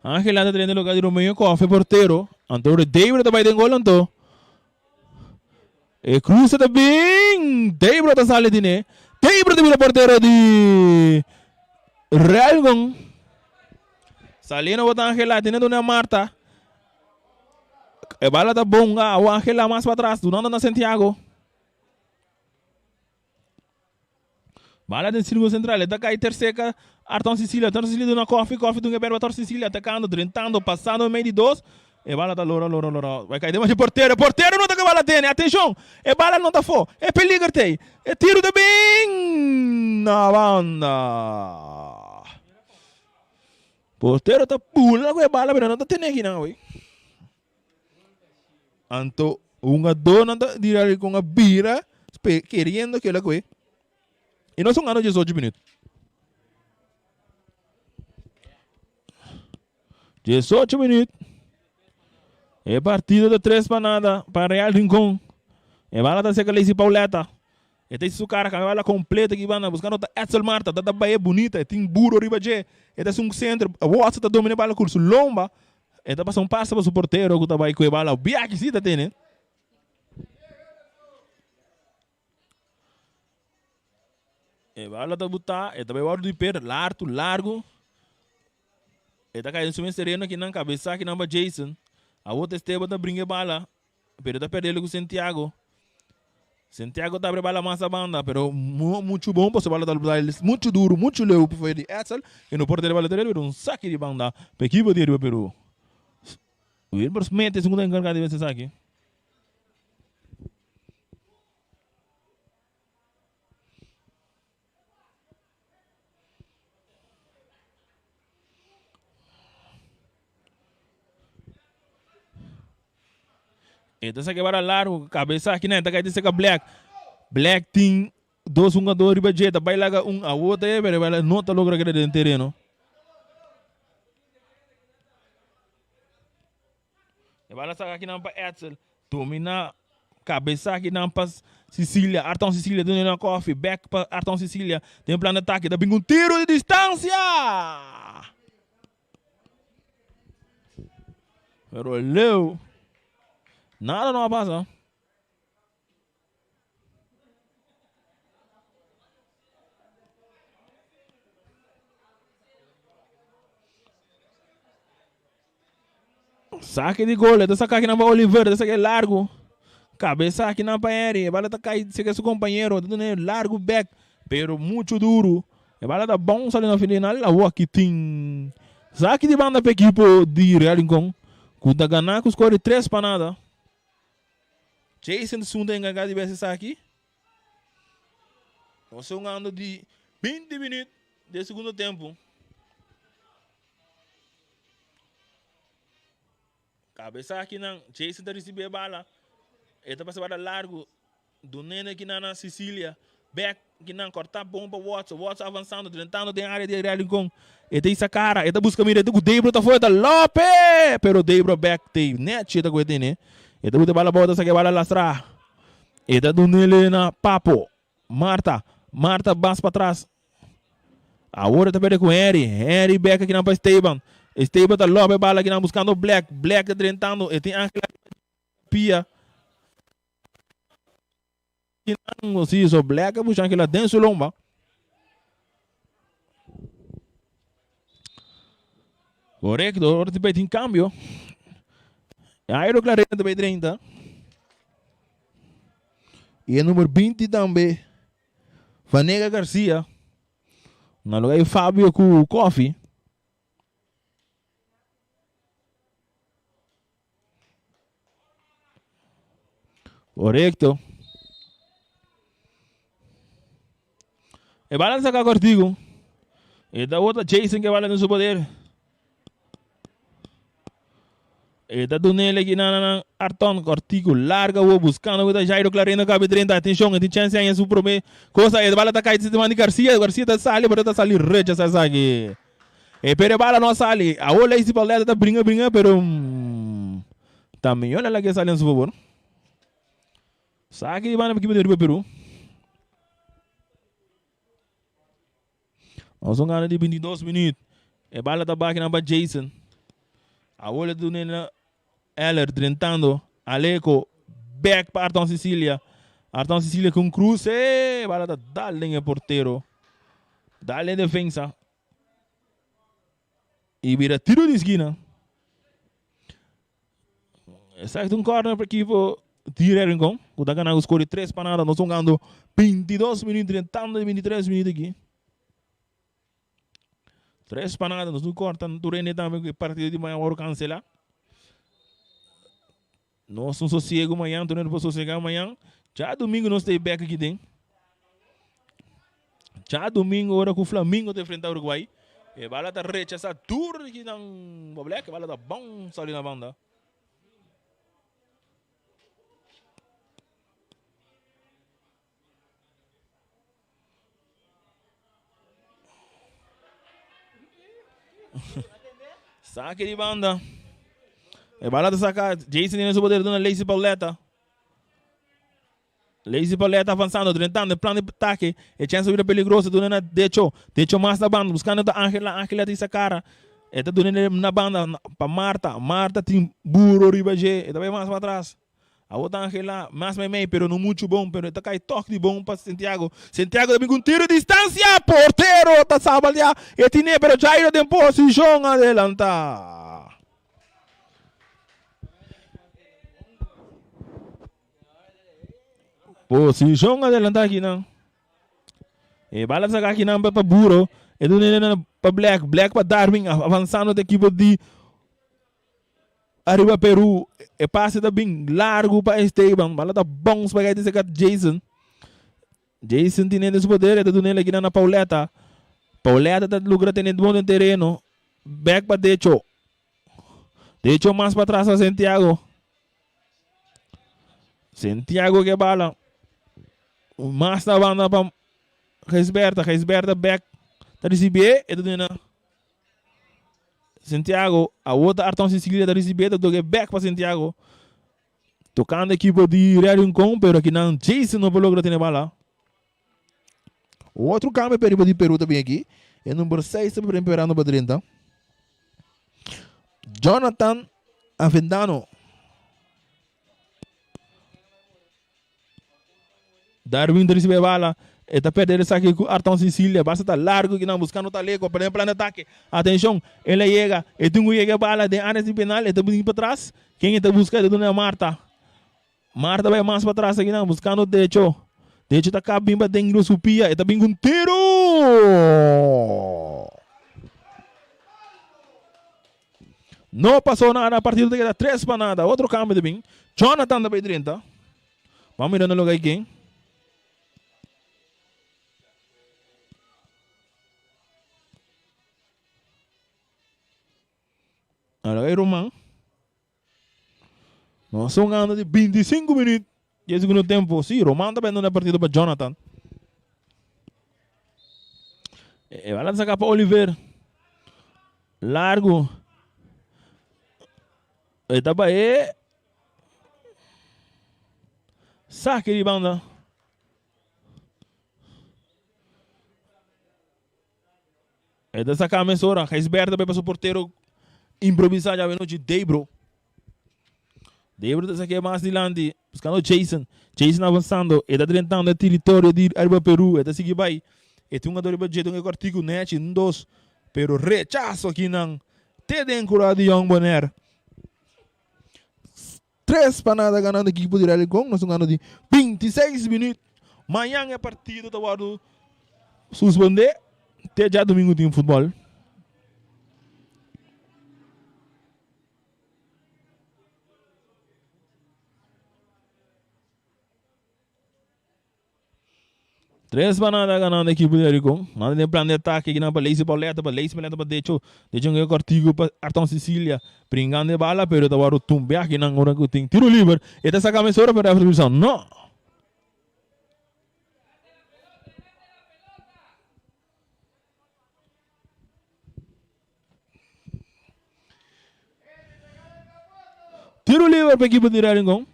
Angela ta drenta lugar di Romeo Koffie portero. Anto Debro ta bay den gol anto. E cruza ta bin. Debro ta sali dine. Debro ta bira portero di Relgon. Saliendo bota Angela tiene duna Marta. E bala ta bonga. Angela mas pa atras. Dunando na Santiago. Bala den sirkulo sentral, e ta kai terseca Arton Sicilia, Arton Sicilia duna Koffie, Koffie duna e bèr pa Arton Sicilia, atakando, drentando, pasando mei di dos, e bala ta lora, lora, lora, bai kai den portero, e portero no ta ku e bala tene, atenshon, e bala no ta afó, e peliger t'ei, e tiru ta bin na banda. Portero ta bula ku e bala pero no ta tene akinan awey. Anto hungadónan ta dira di kon a bira keriendo kela ku e. I nos hungando diesocho minüt. Diesocho minüt. E partido ta tres pa nada pa Real Rincon. E bala ta seka Lacey Pauletta. E ta hasi su kara kambia bala kompleto aki banda buskando ta Edsel Marta. Ta ta bai e bunita. E tin buro riba dje. E ta hasi un sentro. Watson ta domina e bala ku su lomba. E ta pasa un pase pa su portero ku ta bai ku e bala. Biaki si ta tene. E bala ta butá, e ta bai wòrdu di per lartu, largu. E ta kai den su mes tereno akinan, kabesá akinan pa Jason. Awor ta Esteban ta bringa e bala, pero e ta pèrdè ku Santiago. Santiago ta abri bala mas a banda, pero muchu bon pasobra bala ta bai muchu duru, muchu leu pa for di Edsel, i no por tene bala tereno, pero un saki di banda pa ekipo di Riba Peru. Wilber Smith esun ku ta enkargá di wens esaki. E ta saka bara largo, cabeza aki nan, ta kai saka Black. Black tin dos hungador riba dje, ta bai laga un awo ta e, pero e no ta logra keda den tereno. E bala saka aki nan pa Edsel, domina cabeza aki nan pa Cecilia, Arton Cecilia duna na Koffie, back pa Arton Cecilia, den plan de atake, ta bin un tiro di distancia! Pero leu, nada no a pasa. Sake di gol, e ta saka akinan pa Oliver, ta saka e largu. Kabesa akinan pa Henry, e bala ta kai seka su kompañero, ta duna e largu bek, pero muchu duru. E bala ta bon sali na final, awor aki tin saki di banda pa ekipo di Real Rincon, ku ta gana ku skor di tres pa nada. Jason Sun ta enkargá di bes esaki. Nos ta hungando di 20 minüt di e segundo tempu. Kabesa akinan, Jason ta risibí e bala. E ta pasa bala largu. Dunene kinan na Cecilia. Bek kinan kòrtá bon pa Watson. Watson avansando, drentando den área di Real Rincon. E ta hisa kara, e ta buska mira, e ta ku Debro ta for, e ta Lope! Pero Debro bek te nèchi e ta ku e tene. E ta buta e bala abou, e ta saka e bala lastrá. E ta dunele na Papo. Marta, Marta bas patras. Awor e ta perde ku Henry. Henry bek akinan pa Esteban. Esteban ta lobe e bala akinan buskando Black. Black ta drentando. E tin Angela pia. Akinan, si, so Black a busha Angela den su lomba. Korekto, ora tin cambio. Jairo Clarenda ta bay 30. Y e number 20 tambe, Vanega Garcia. Na lugar di Fabio cu Koffie. Correcto. E bala saca cortico. E da outra Jason que bala no su poder. E ta dunele aquí na na Arton cortico larga wo buscando with Jairo Clarino cabe 30. Atención, e tin chance ahí en su prome cosa. E bala ta cae de mani Garcia. Garcia ta sali, pero ta sali rechaza esaki. E pero e bala no a sali. Awor Lacey Pauletta ta bringa bringa pero ta mihor el a ke sali en su favor. Saki di banda pa ekipo di Riba Peru. Nos un gana di 22 minuut. E bala ta baki nan pa Jason. Awor e duna na Eller drentando. Aleco back pa Arton Cecilia. Arton Cecilia ku un cruce. Bala ta dal den e portero. Dal den defensa. Y bira tiro di esquina. Exacto, un corner pa equipo di Rincon. Cu ta gana cu score di 3 pa nada. Nos jugando 22 minuut, drentando di 23 minuut aki. 3 pa nada. Nos no corta tur hende tambe cu e partido di mañana worde cancela. Nos un sosiego mañana, tur hende por sosega mañana. Djadomingo nos ta e bek aki den. Djadomingo ora ku Flamingo ta enfrenta Uruguay. E bala ta rechasa duro di kinan Boblek. E bala ta bon sali na banda. Saque di banda. E bala ta saca. Jason tiene su poder duna Lacey Pauletta. Lacey Pauletta avanzando, drentando el plan de ataque. E chance bira peligroso. Duna na Decho. Decho mas na banda. Buscando ta Angela. Angela tin sa cara. E ta duna na banda pa Marta. Marta tin buro riba dje. E ta bay mas pa atras. Awor ta Angela mas meimei, pero no muchu bon, pero e ta kai tòg di bon pa Santiago. Santiago ta bin ku un tiro di distansia, portero ta sabaldia e tine, pero Jairo den posishon adelantá. Posishon adelantá akinan. E bala ta saka akinan pa Buro, e duna pa Black, Black pa Darwin, avansando ta ekipo di Ariba Peru, e pase ta bin largu pa Esteban. Bala ta bounce pa kai cerca Jason. Jason tiene den su poder, e ta duna el aki na Pauletta. Pauletta ta logra tene bon den tereno. Back pa Decho. Decho mas pa atras pa Santiago. Santiago ke bala. Mas na banda pa Gisberta. Gisberta back ta recibi e ta duna Santiago, awor ta Arton Cecilia ta ricibi, ta toke back pa Santiago. Tocando equipo di Real Rincon, pero akinan Jason no por logra tene bala. Otro cambio pa riba di Peru ta bin aki. E number 6 ta preparando pa drenta. Jonathan Avendano. Darwin ta ricibi e bala. E ta perde esaki cu Arton Cecilia. Basta ta largo kinan buscando Taleco pa den plan de ataque. Atencion, el a yega. E tin cu yega e bala den area di penal. E ta bini patras. Ken e ta busca? E ta duna Marta. Marta bay mas patras akinan buscando Decho. Decho ta caba bin paden riba su pia. E ta bin cu un tiro! No pasó nada. Partido ta keda tres pa nada. Otro cambio ta bin. Jonathan ta bay drenta. Ban mira na lugar di ken. Na lugar di Roman. Nos ta hungando di 25 minuut di e segundo tempo. Si, Roman ta bendo na partido pa Jonathan. E bala ta saca pa Oliver. Largo. E ta bae. Sake di banda. E ta saka mesora. Gijsbert ta bai pa su portero improvisa djawe nochi Debro. Debro ta sake mas dilanti. Buscando Jason. Jason avanzando. E ta drentando e territorio di ariba Peru. E ta sigui bai. E tin un jugador riba dje. Tin un kortiku nechi. Un dos. Pero rechazo akinan. Te den kura di Jong Bonaire. 3 pa nada ganando ekipo di Real Rincon. Nos ta gana di 26 minuut. Mañan e partido ta wordo suspende te djadomingo tin futbol. Tres pa nada ganando ekipo di Rincon. Manda den plan di atake kinan pa Lazy Pauletta, pa Lazy Pauletta pa Decho. Decho un kortigo pa Arton Cecilia. Bringando e bala pero ta wòrdu tumbia kinan ora ku tin tiro liber. E ta saka mesora pero referee bisa no. Tiro liber pa ekipo di Rincon.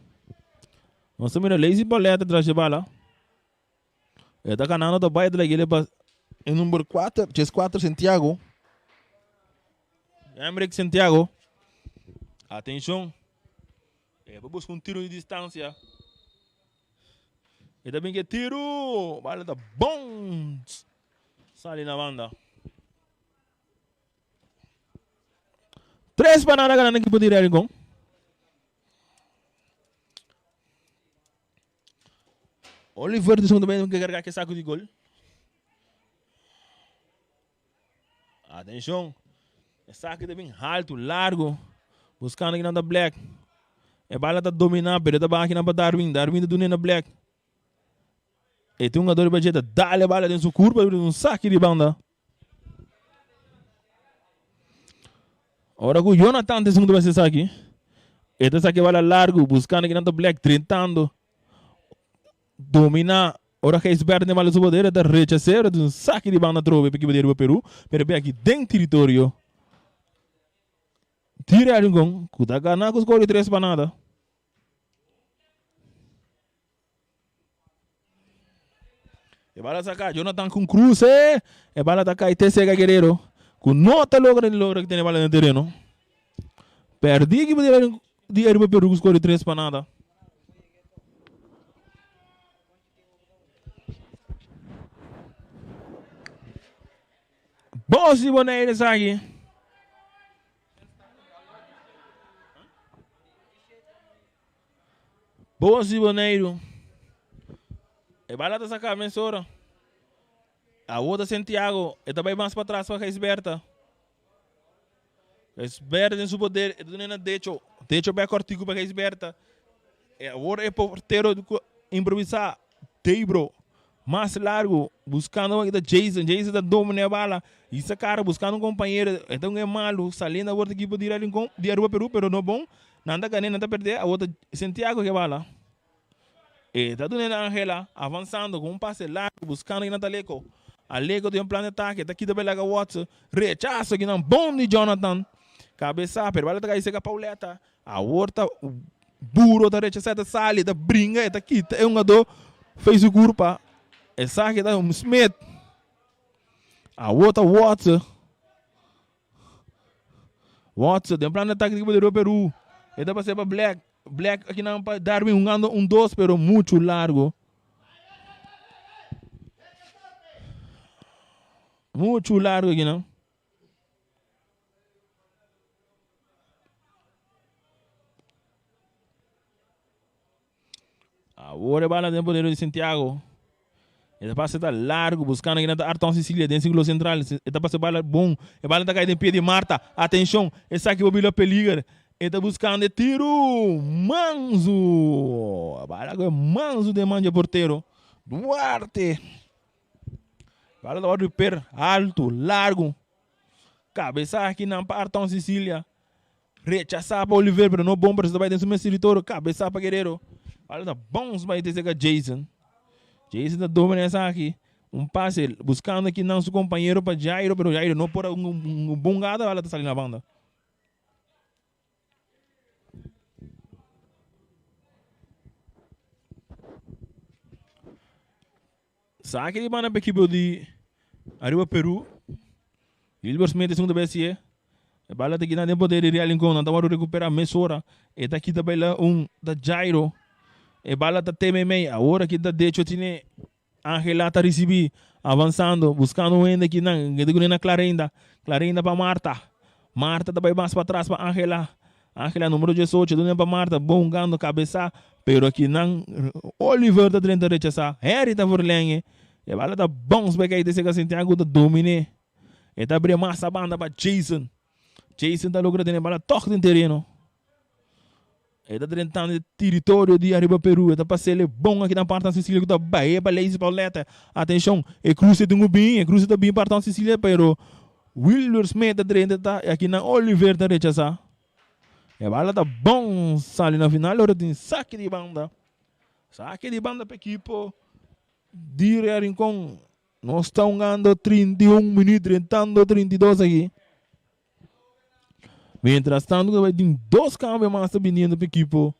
Nos ta mira Lazy Pauletta tras e bala. E ta ganando ta bai ta pa E number 4, djes 4 Santiago. Emrick Santiago. Atenshon. E pa buska un tiro di distansia. E ta bin ke tiro. Bala ta bon. Sali na banda. Tres pa nada ganando ekipo di Rincon. Oliver de segundo bem que carregar que saco de gol. Atenção. Saque de bem alto, largo. Buscando aqui na Black. E bala tá dominar, pero tá aqui na Darwin. Darwin tá na Black. E tem um jogador de budget, dá-lhe a bala dentro do curva, um saque de banda. Ora ku Jonathan ta segundo bes esaki. E ta saki bala largo, buscando aki nan ta Black, drentando. Domina. Ora Gijsbert den bala su poder, e ta rechas'é, ora ta un saki di banda atrobe pa ekipo di Aruba Peru, pero be aki den teritorio di Real Rincon, ku ta gana ku skor di tres pa nada. E bala saca Jonathan con cruce. E bala ta cai te cerca Guerrero. Cu no ta logra ni logra tene bala den terreno. Perdi equipo di di Aruba Peru cu score di 3 pa nada. Bos di Bonaire esaki. Bos di Boneiru. E bala ta saká mesora. Awor ta Santiago. E ta bai mas patras pa Gijsberta. Gijsberta den su poder. E ta duna na Decho. Decho bai kòrtiku pa Gijsberta. E awor e portero improvisá. Debro. Mas largu. Buskando ta Jason. Jason ta domina e bala. Hisa kara buskando un kompañero. E ta un e malu. Saliendo awor ta ekipo di Rincon di Aruba Peru pero no bon. Nan ta gané, nan ta perdé, awor ta Santiago ke bala. E ta dun'é na Angela, avansando ku un pase largu, buskando kinan ta Aleko. Aleko tin un plan di atake, ta kita belaga Watson, rechaso kinan bon di Jonathan. Kabesá, pero bala ta kai serka Pauletta. Awor ta Buro ta rechasá, ta sali, ta bringa, e ta kita e hungadó fei su kurpa. Esaki ta Smith. Awor ta Watson. Watson den plan de ataque di Peru Peru. E ta pasa pa Black. Black aki nan pa Darwin jugando un dos pero mucho largo. Mucho largo aki nan. Awor e bala den poder di Santiago. E ta pasa ta largo buscando aki ta Arton Cecilia den círculo central. E ta pasa bala bon. E bala ta cai den pie di Marta. Atencion, esaki por bira peliger. E ta buscando e tiro. Manzo. E bala cu Manzo den man dje portero. Duarte. Bala ta worde per alto, largo. Cabeza aki nan pa Arton Cecilia. Rechasá pa Oliver, pero no bon, pero ta bai den su mes teritorio. Kabesá pa Guerrero. Bala ta bounce bai te serka Jason. Jason ta domina esaki. Un pase buskando kinan su kompañero pa Jairo, pero Jairo no por a un bon gada, bala ta sali na banda. Saki di banda pa ekipo di Aruba Peru. Gilbert Smith e segundo bes sie. E bala ta kita den poder di Real Rincon. Nan ta wòrdu rekuperá mesora. E ta kita baila un ta Jairo. E bala ta te meimei. Awor aki ta Decho tine. Angela ta risibí. Avansando. Buskando un hende kinan. Ke ta gune na Clarenda. Clarenda pa Marta. Marta ta bai mas patras pa Angela. Angela numero 18 duna pa Marta, bon hungando kabesa, pero akinan Oliver ta drenta rechasa. Harry ta verlenge. E bala ta bounce back ahí te sega Santiago ta domine. E ta abri mas a banda pa Jason. Jason ta logra tene bala toch den tereno. E ta drentando e teritorio di Ariba Peru. E ta pasele bon aki na partan Sicilia ku ta bahe pa Lazy Pauletta. Atenshon, e kruse tin ku bin, e kruse ta bin partan Sicilia pero Wilbur Smith ta drenta ta i aki nan Oliver ta rechasa. E bala ta bon sali na final ora tin saki di banda. Saki di banda pa ekipo di Real Rincon. Nos ta hungando 31 minuut, drentando 32 aki. Mientras tanto ta bai tin dos cambio mas ta biniendo pa equipo.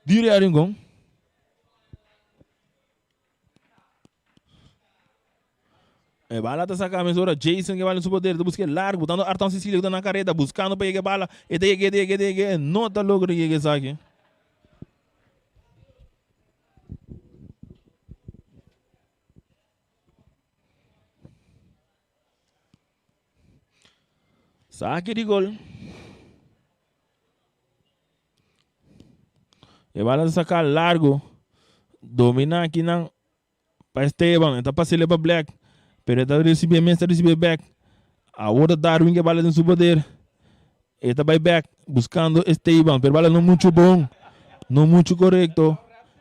Di Real Rincon. E bala ta saca mesora Jason que bala en su poder, ta busca largo, botando Arton Cecilio que ta na carreta, buscando pa yega e bala, e ta yega, e ta yega, e ta yega, e no ta logra yega esaki. Saki di gol. E bala ta saca largo. Domina aki nan pa Esteban. E ta pasele pa Black. Pero e ta recibi, e mes ta recibi back. Awor ta Darwin ke bala den su poder. E ta bai back buscando Esteban. Pero bala no mucho bon. No mucho correcto.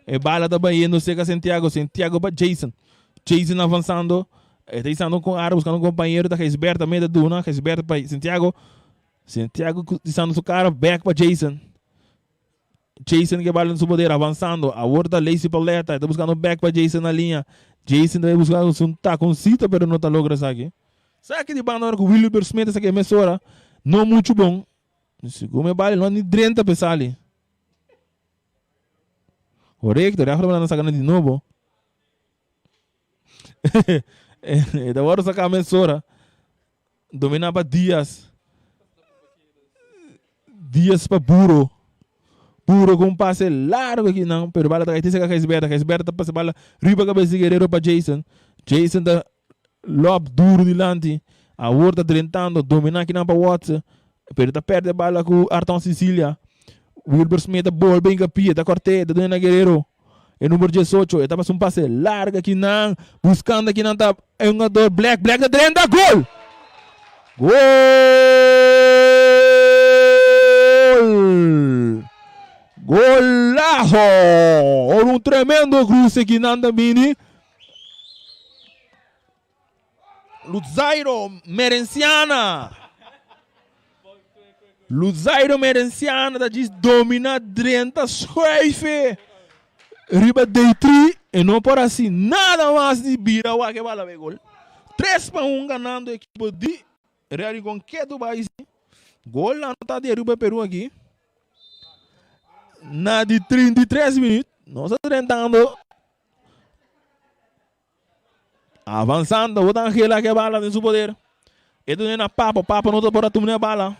E bala ta bayendo cerca Santiago. Santiago pa Jason. Jason avanzando. E ta isando con ara buscando un compañero. Ta Gisbert tambe ta duna. Gisbert pa Santiago. Santiago isando su cara back pa Jason. Jason ke bala den su poder avanzando. Awor ta Lacey Pauletta. E ta buscando back pa Jason na linea. Jason ta buscando su taconcito pero no ta logra esaki. Saki di banda ora ku Wilber Smith a saki e mesora no muchu bon. Segun e bali no a ni drenta pa e sali. Korekto, rèfri a saka nan di nobo. E ta wòrdu saka mesora. Dominá pa Diaz. Diaz pa Buro. Buro ku un pase largo aki nan, pero bala ta kai te saka Gijsberta. Gijsberta ta pasa bala riba kabes di Guerrero pa Jason. Jason ta lob duro dilanti. Awor ta drentando, dominá aki nan pa Watson. Pero ta perde bala ku Arton Cecilia. Wilbur Smith ta bolbe hinka pia, ta kort'é, ta duna na Guerrero. E number 18, e ta pasa un pase largo aki nan, buscando aki nan ta e hungador Black, Black ta drenta, gol! Gol! Golazo! Ora un tremendo cruce aki nan ta bini. Luzairo Merenciana. Luzairo Merenciana ta djis domina drenta schuife riba Deitri e no por hasi nada mas di bira wak e bala bay gol. 3-1 ganando ekipo di Real Rincon ketu bay si. Gol anota di Aruba Peru aki. Na di 33 minuut nos ta drentando. Avansando, bo ta Angela ke bala den su poder. E dune na Papo, Papo no ta por a tumne a bala.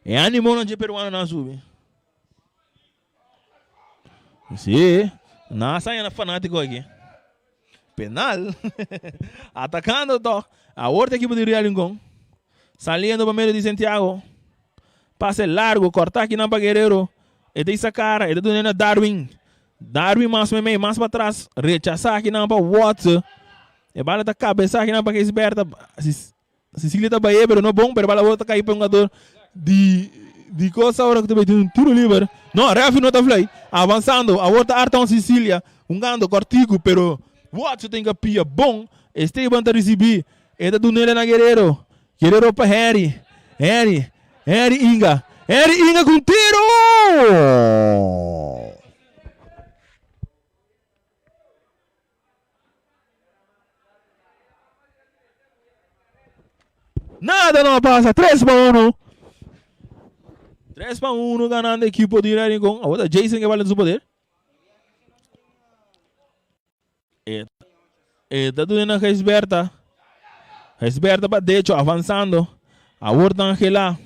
E animonan dje peruanonan a subi. Si, nan a saña na fanatiko aki. Penal. Atacando toch. Awor ta ekipo di Real Rincon. Saliendo pa medio di Santiago. Pase largo, corta akinan pa Guerrero. E ta isa cara, e ta duna na Darwin. Darwin mas meimei, mas pa tras. Rechasa akinan pa Watson. E bala ta cabeza akinan pa Gisberta. Cecilia ta baye, pero no bon, pero bala ta cai pa un jugador di di cosa ora cu ta bay tin un tiro liber. No, referee no ta flay. Avanzando, awor ta Arton Cecilia hungando cortico, pero Watson tin capia bon. Esteban ta ricibi, e ta dunele na Guerrero. Guerrero pa Henry. Henry. Henry Inga. Henry Inga ku un tiro! Nada no pasa. 3-1. 3-1 ganando equipo di Rincon. Ahora Jason que vale en su poder. E, e ta duna na Gijsberta. Gijsberta pa derecho, avanzando. Awor ta Angela.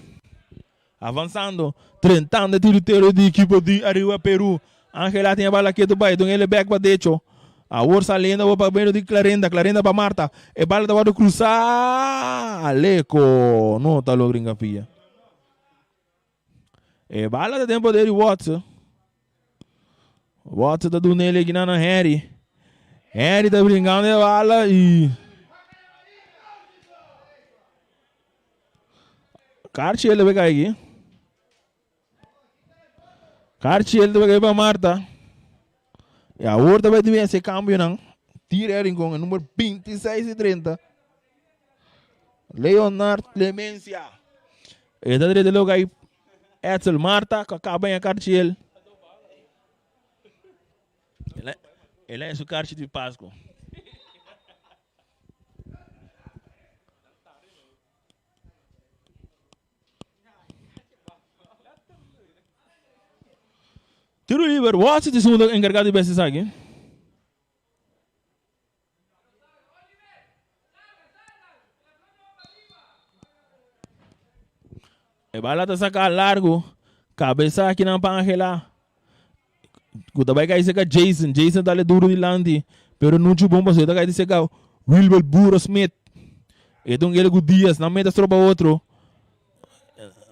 Avanzando. Drentando e territorio di equipo di Arriba Peru. Angela tin e bala ketu bai. Dun ele back pa derecho. Awor saliendo awor pa medio di Clarenda. Clarenda pa Marta. E bala ta wòrdu krusá. Aleco no ta logra ingapia. E bala ta den poder di Watson. Watson ta duna ele na Henry. Henry ta brincando e bala y Karchi ele kai aqui. Karchi ele kai pa Marta. E awor ta bai di ese cambio nan. Tira Rincon, e number 26 y 30. Leonard Clemencia. E ta drete loke ai Edsel Marta ku a kaba en e karchi el. El a su karchi di Pasku. Tiro liber, Watson ta esun enkargado di bes esaki. E bala ta saca largo. Cabeza aki nan pa Angela. Ku ta bai kai seca Jason. Jason dale duro dilanti. Pero nucho bon paso. Ta kai seca Wilbert Burro Smith. E ta un ele ku Diaz. Nan meta stropa otro.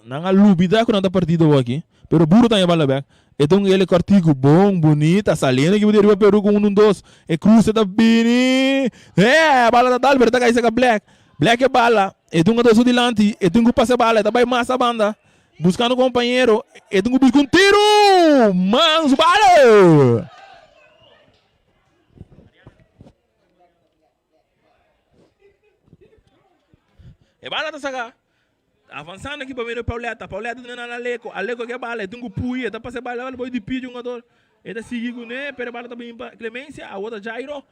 Nan a lubida ku nan ta partido aki. Pero Burro ta bala bek. E ta un ele kortiku. Bon, bonita. Saliendo ekipo di Ariba Peru ku 1 2. E cruce ta bini. Eh, bala ta dal pero ta kai seca Black. Black e bala. E ta un ato su dilanti. E tin ku pasa e bala. E ta bai mas a banda. Buscando compañero. E tin ku busca un tiro. Mans bala. E bala ta saca. Avanzando aqui para meio Pauleta. Pauleta tem na Aleco. Aleco que bala. E tem que pui. E tá passa bala. Bala boy de pide jogador. E tá seguir com né. Pero bala também para Clemência. A outra Jairo.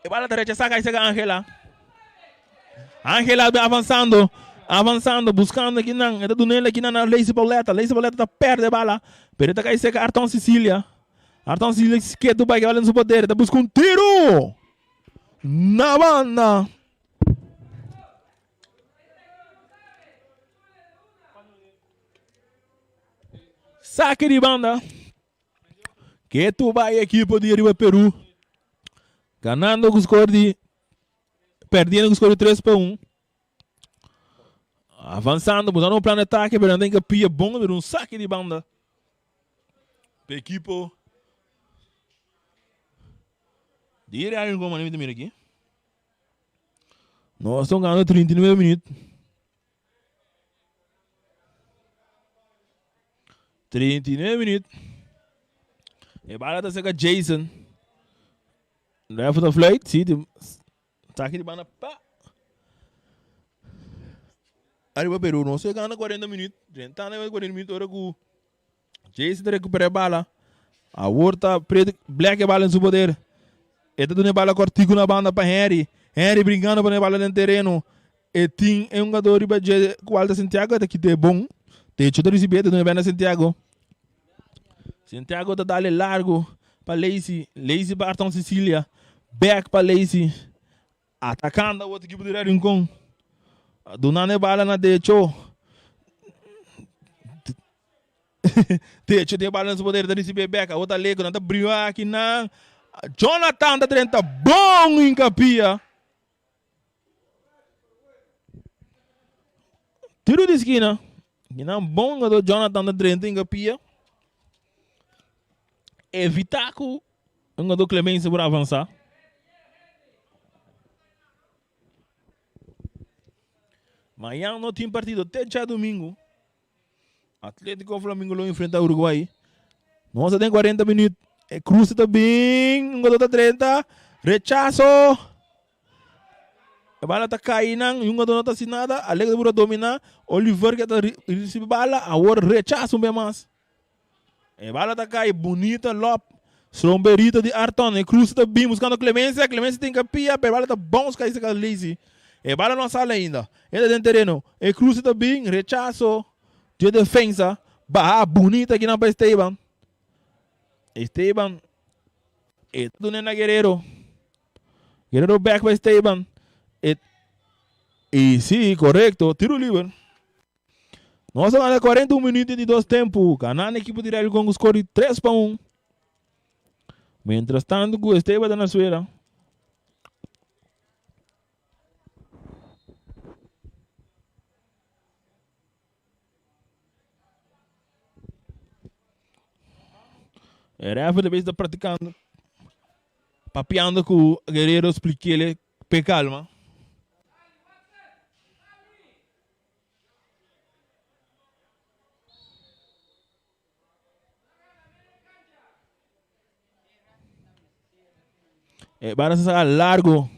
E bala ta rechazá kai sega Angela. Angela avanzando, avanzando, buscando aki nan. E ta dunel aki nan na Lacey Pauletta. Lacey Pauletta ta perde bala. Pero e ta kai sega Arton Cecilia. Arton Cecilia ketu bai ke bala den su poder. E ta busca un tiro. Na banda. Sake di banda. Ketu bai ekipo di Riba Peru. Ganando ku skor di perdiendo ku skor di 3 pa 1. Avanzando, buscando un plan de ataque, pero nan tin pia bon, pero un saque di banda. Pa ekipo di Real Rincon, manera mi ta mira aki. Nos ta ganando 39 minuut. 39 minuut. E bala ta saka Jason. Ref ta fluit. Si, saki di banda pa. Arriba Peru. Nos a gana 40 minuut. Drentando 40 minuut ora ku Jason ta recupera e bala. Awor ta Preto Black e bala en su poder. E ta duna e bala cortico na banda pa Henry. Henry brincando pone e bala den tereno. E tin e hungador riba dje cual ta Santiago e ta kita e bon. Techo ta ricibi e ta duna e banda Santiago. Santiago ta dale largo pa Lacey. Lacey pa Arton Cecilia. Back pa Lacey. Atacando awor ekipo di Rincon. Dunando e bala na Techo. Techo tin e bala na su poder, ta ricibi e bek. Awor ta Leko, nan ta bringa aki nan. Jonathan ta drenta bon hincapia. Tiro di skina. Kinan bon jugador Jonathan ta drenta hincapia. Evita ku Un jugador Clemencia por avansa. Mañan no tin partido te djadomingo. Atletico Flamingo lo enfrenta Uruguay. Nos ta den 40 minuut. E cruce ta bin. Un jugador ta drenta. Rechazo. E bala ta kai nan. Un jugador no ta haci nada. Alegre por a domina. Oliver que ta recibe bala. Awor rechazo un bes mas. E bala ta kai bunita lop. Somberito di Arton. E cruce ta bin buscando Clemencia. Clemencia tin capia, pero e bala ta bounce kai cerca Lazy. E bala no a sali ainda. E ta den tereno. E cruce ta bin, rechazo dje defensa. Baha bunita kinan pa Esteban. Esteban e ta duna na Guerrero. Guerrero back pa Esteban. E, y si, correcto. Tiro liber. Nos a gana 41 minuut di dos tempu. Ganando ekipo di Real Congo score di 3 pa 1. Mientras tanto ku Esteban ta na suela. E referee ta bezig ta practicando, papiando cu Guerrero, expliquele pe calma. E bala sa saca largo.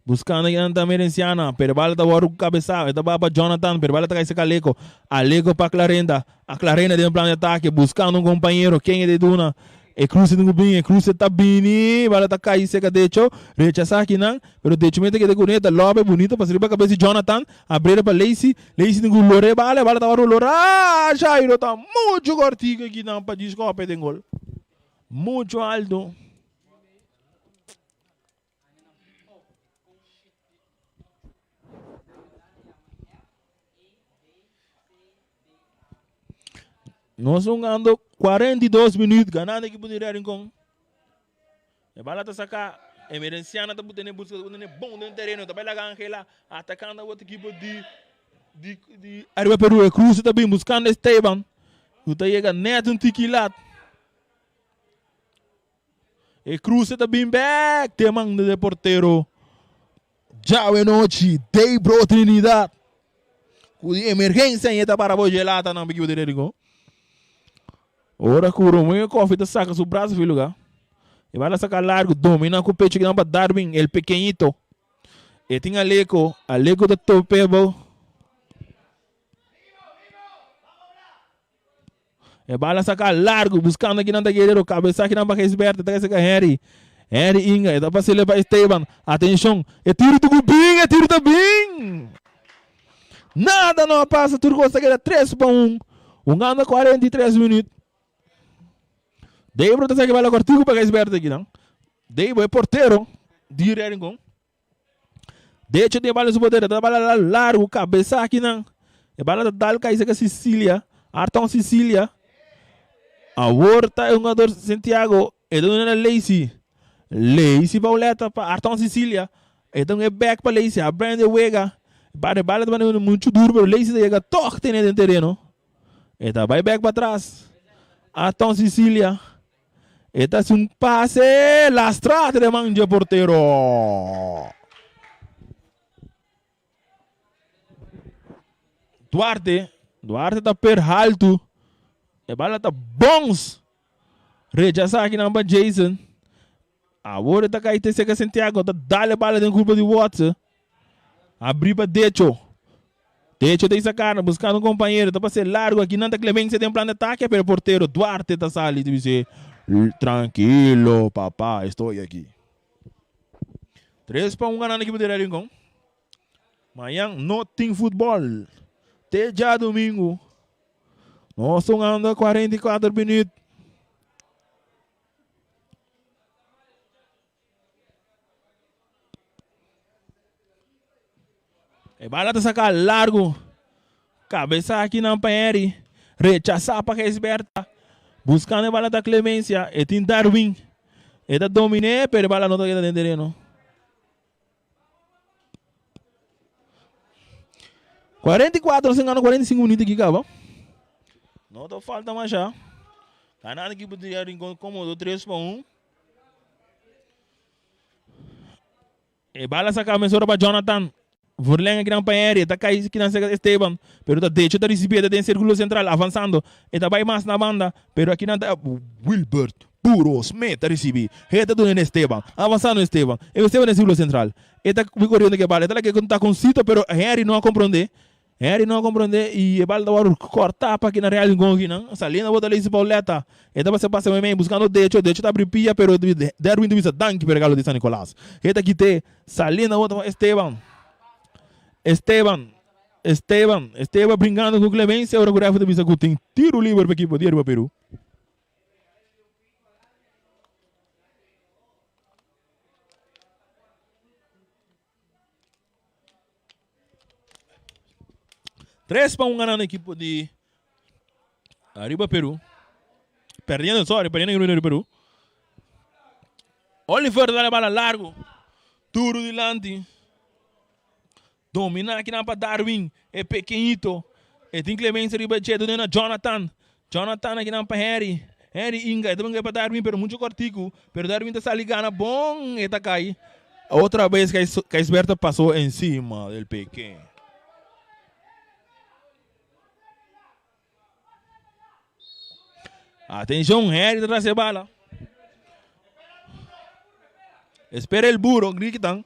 Buscando Jonathan Merenciana. Pero bala ta wòrdu cabeza. E ta ba pa Jonathan. Pero bala ta cai cerca Aleco. Aleco pa Clarenda. A Clarenda den plan de ataque. Buscando un compañero. Ken e de duna? E cruce tin cu bini. E cruce ta bini. Bala ta cai cerca Decho. Rechasa akinan. Pero Decho mete keda cune. Ta lobe bonito. Pasa riba cabeza di Jonathan. Abrera pa Lacey. Lacey tin cu lore bala. E bala ta wòrdu lora. Jairo ta mucho cortico akinan pa djis cope den gol. Mucho alto. Nos jugando 42 minuut, ganando equipo de Rincon. E bala ta saca, Emerenciana ta butene busca, butene bon den terreno, ta baila Angela, atacando otro equipo di di di Arriba Peru, e cruce ta bin buscando Esteban, cu ta yega net un tiki lat. E cruce ta bin back te man de portero. Djawe nochi, Debro Trinidad. Ku di emergencia e ta para bo gelata nan equipo di Rincon. Ora ku Romeo Coffee ta saca su brazo fi lugar. E bala saca largo, domina ku pecho kinan pa Darwin, el pequeñito. E tin Aleco, Aleco ta tope bo. E bala saca largo, buscando aki nan ta Guerrero, cabeza aki nan pa Gisberto, ta saca Henry. Henry Inga, e ta pasele pa Esteban. Atencion, e tiro ta bin, e tiro ta bin! Nada no a pasa, tur cos ta keda 3 pa 1. Hungando 43 minuut. Debro ta saca e bala cortico pa Gisberto aki nan. Debro e portero di Rincon. De hecho, tin bala su poder, ta bala largo, cabeza aki nan. E bala ta dal kai seka Sicilia, Arton Sicilia. Awor ta e jugador Santiago, e ta duna na Lacey. Lacey Pauletta pa Arton Sicilia. E ta un e back pa Lacey, a brand e wega. Bare bala ta bane mucho duro, pero Lacey ta yega toch tene den tereno. E ta bai back pa atras. Arton Sicilia. E ta haci un pase lastra den man dje portero. Duarte, Duarte ta per haltu. E bala ta bons. Rechasa akinan pa Jason. Awor e ta kai te seka Santiago, ta dal e bala den kurpa di Watson. Abri pa Decho. Decho ta isa karna buskando un kompañero, ta pas'é largu. Akinan ta Clemencia den plan di atake, pero e portero Duarte ta sali ta bis'é, Trankilo papá, estoy aki. 3-1 ganando ekipo di Real Rincon. Mañan no tin futbòl. Te djadumingu. Nos ta hungando 44 minüt. E bala ta saca largo. Cabeza aki nan pa Henry. Rechasa pa Gisberta. Buscando e bala ta Clemencia. E tin Darwin. E ta domine, pero e bala no ta keda den tereno. 44, nos gana 45 minuut aki caba. No ta falta masha. Ganando equipo di Rincon cómodo 3-1. E bala saca mesora pa Jonathan. Verlenga kinan pa Henry. E ta cay kinan cerca Esteban. Pero ta Decho ta ricibi. E ta den circulo central avanzando. E ta bay mas na banda. Pero akinan ta Wilbert Puro Smith ta ricibi. E ta duna na Esteban. Avanzando Esteban. E Esteban den circulo central. E ta bay coriendo cu e bala. E ta laga e ta con Cito pero Henry no a comprende. Henry no a comprende y e bala ta worde corta pa kinan Real Rincon kinan. Saliendo bota Lacey Pauletta. E ta pasa pasa meimei buscando Decho. Decho ta abri pia pero Derwin ta bisa danki pa e regalo di San Nicolas. E ta kite. Saliendo bota pa Esteban. Esteban. Esteban. Esteban brincando cu Clemencia ora cu referee ta bisa cu tin tiro liber pa ekipo di Aruba Peru. 3-1 ganando equipo di Arriba Peru. Perdiendo, sorry, perdiendo equipo di Arriba Peru. Oliver ta dal e bala largo. Duro dilanti. Domina akinan pa Darwin, e pekeñito. E tin Clemencia riba dje, duna na Jonathan. Jonathan akinan pa Henry. Henry inga, e ta bringa pa Darwin, pero mucho kortiku. Pero Darwin ta sali gana bon, e ta kai. Otra bes Kaisberto pasó encima del pekeño. Atención, Henry ta tras e bala. Espera el buro, gritan.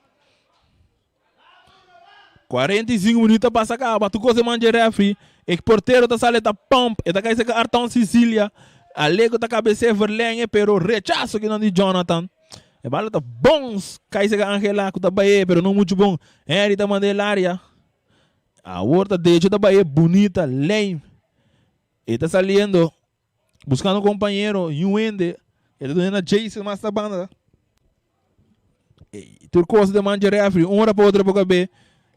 45 minuut a pasa caba. Tu cosa manja referee. E portero ta sale ta pump. E ta cai seca Arton Sicilia. Alego ta cabecea verlenge, pero rechazo que di Jonathan. E bala ta bons. Cai seca Angela, ku ta bae, pero no mucho bon. Henry ta manda el área. Awor ta derecho ta bae bunita, lame. E ta saliendo, buscando compañero, Yuende. E ta duna na Jason mas na banda. E, tur cosa de manja referee, un ora pa otro pa be.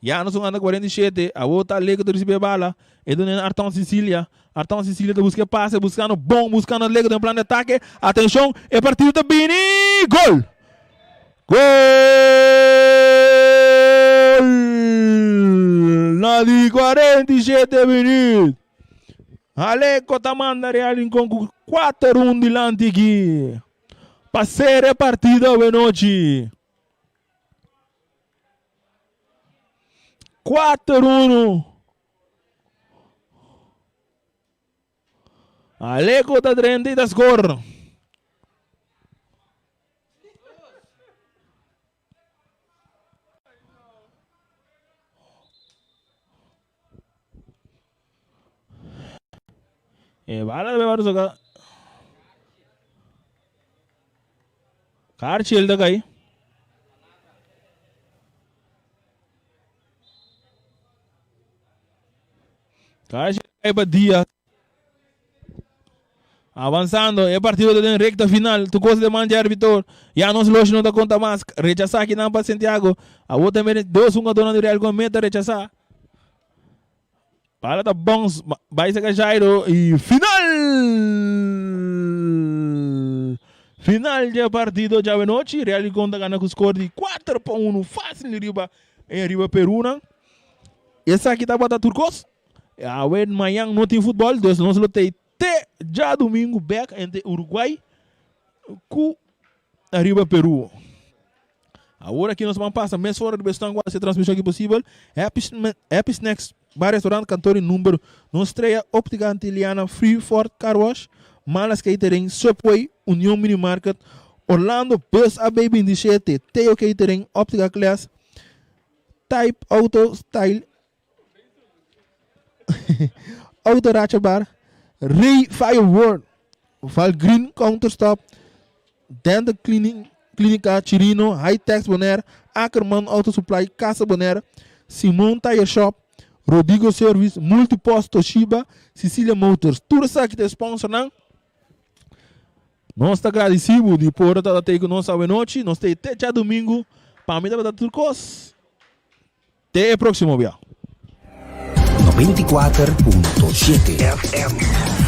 Ya nos anda 47, awor ta Lego ta recibe bala. E duna na Arton Sicilia. Arton Sicilia ta busca pase, buscando bon, buscando Lego den plan de ataque. Atención, e partido ta bini. Gol! Gol! Na di 47 minuut. Aleco ta manda Real Rincon ku 4-1 dilanti aki. Pa sera e partido awe nochi. 4-1. Aleco ta drenta y ta score. E bala debe wòrdu soka. Karchi el ta kai. Karchi el ta kai pa Diaz. Avanzando, e partido ta den recta final. Tur cos den man dje arbitro. Ya nos loshi no ta conta mas. Rechasa kinan pa Santiago. Awor ta mete dos hungadornan di Real con meta rechasa. Bala ta bounce bai saca Jairo y final! Final dje partido djawe nochi. Real Rincon ta gana cu score di 4-1 facil riba e riba Perunan. Esaki tabata tur cos. Awe mañan no tin futbol, dus nos lo tei te djadumingu bek entre Uruguay ku ariba Peru. Awor aki nos ban pasa mes ora riba esnan ku hasi e transmishon aki posibel. Happy Happy Snacks Bar Restaurant Kantor i Number Nos Estrella Optica Antiliana Free Ford Car Wash Malas Catering Subway Union Mini Market Orlando Bus AB 27 Theo Catering Optica Class Type Auto Style Auto Racha Bar, Ray Firework, Val Green Counter Stop, Dental Cleaning, Clinica Chirino, High Tax Bonaire, Ackerman Auto Supply, Casa Bonaire, Simon Tire Shop, Rodrigo Service, Multipost Toshiba, Cecilia Motors. Tur esaki ta e sponsornan. Nos ta gradisí bo di por tabata tei ku nos awenochi. Nos ta ei te djadumingu. Pa mi tabata tur kos. Te e próximo bia. 94.7 FM.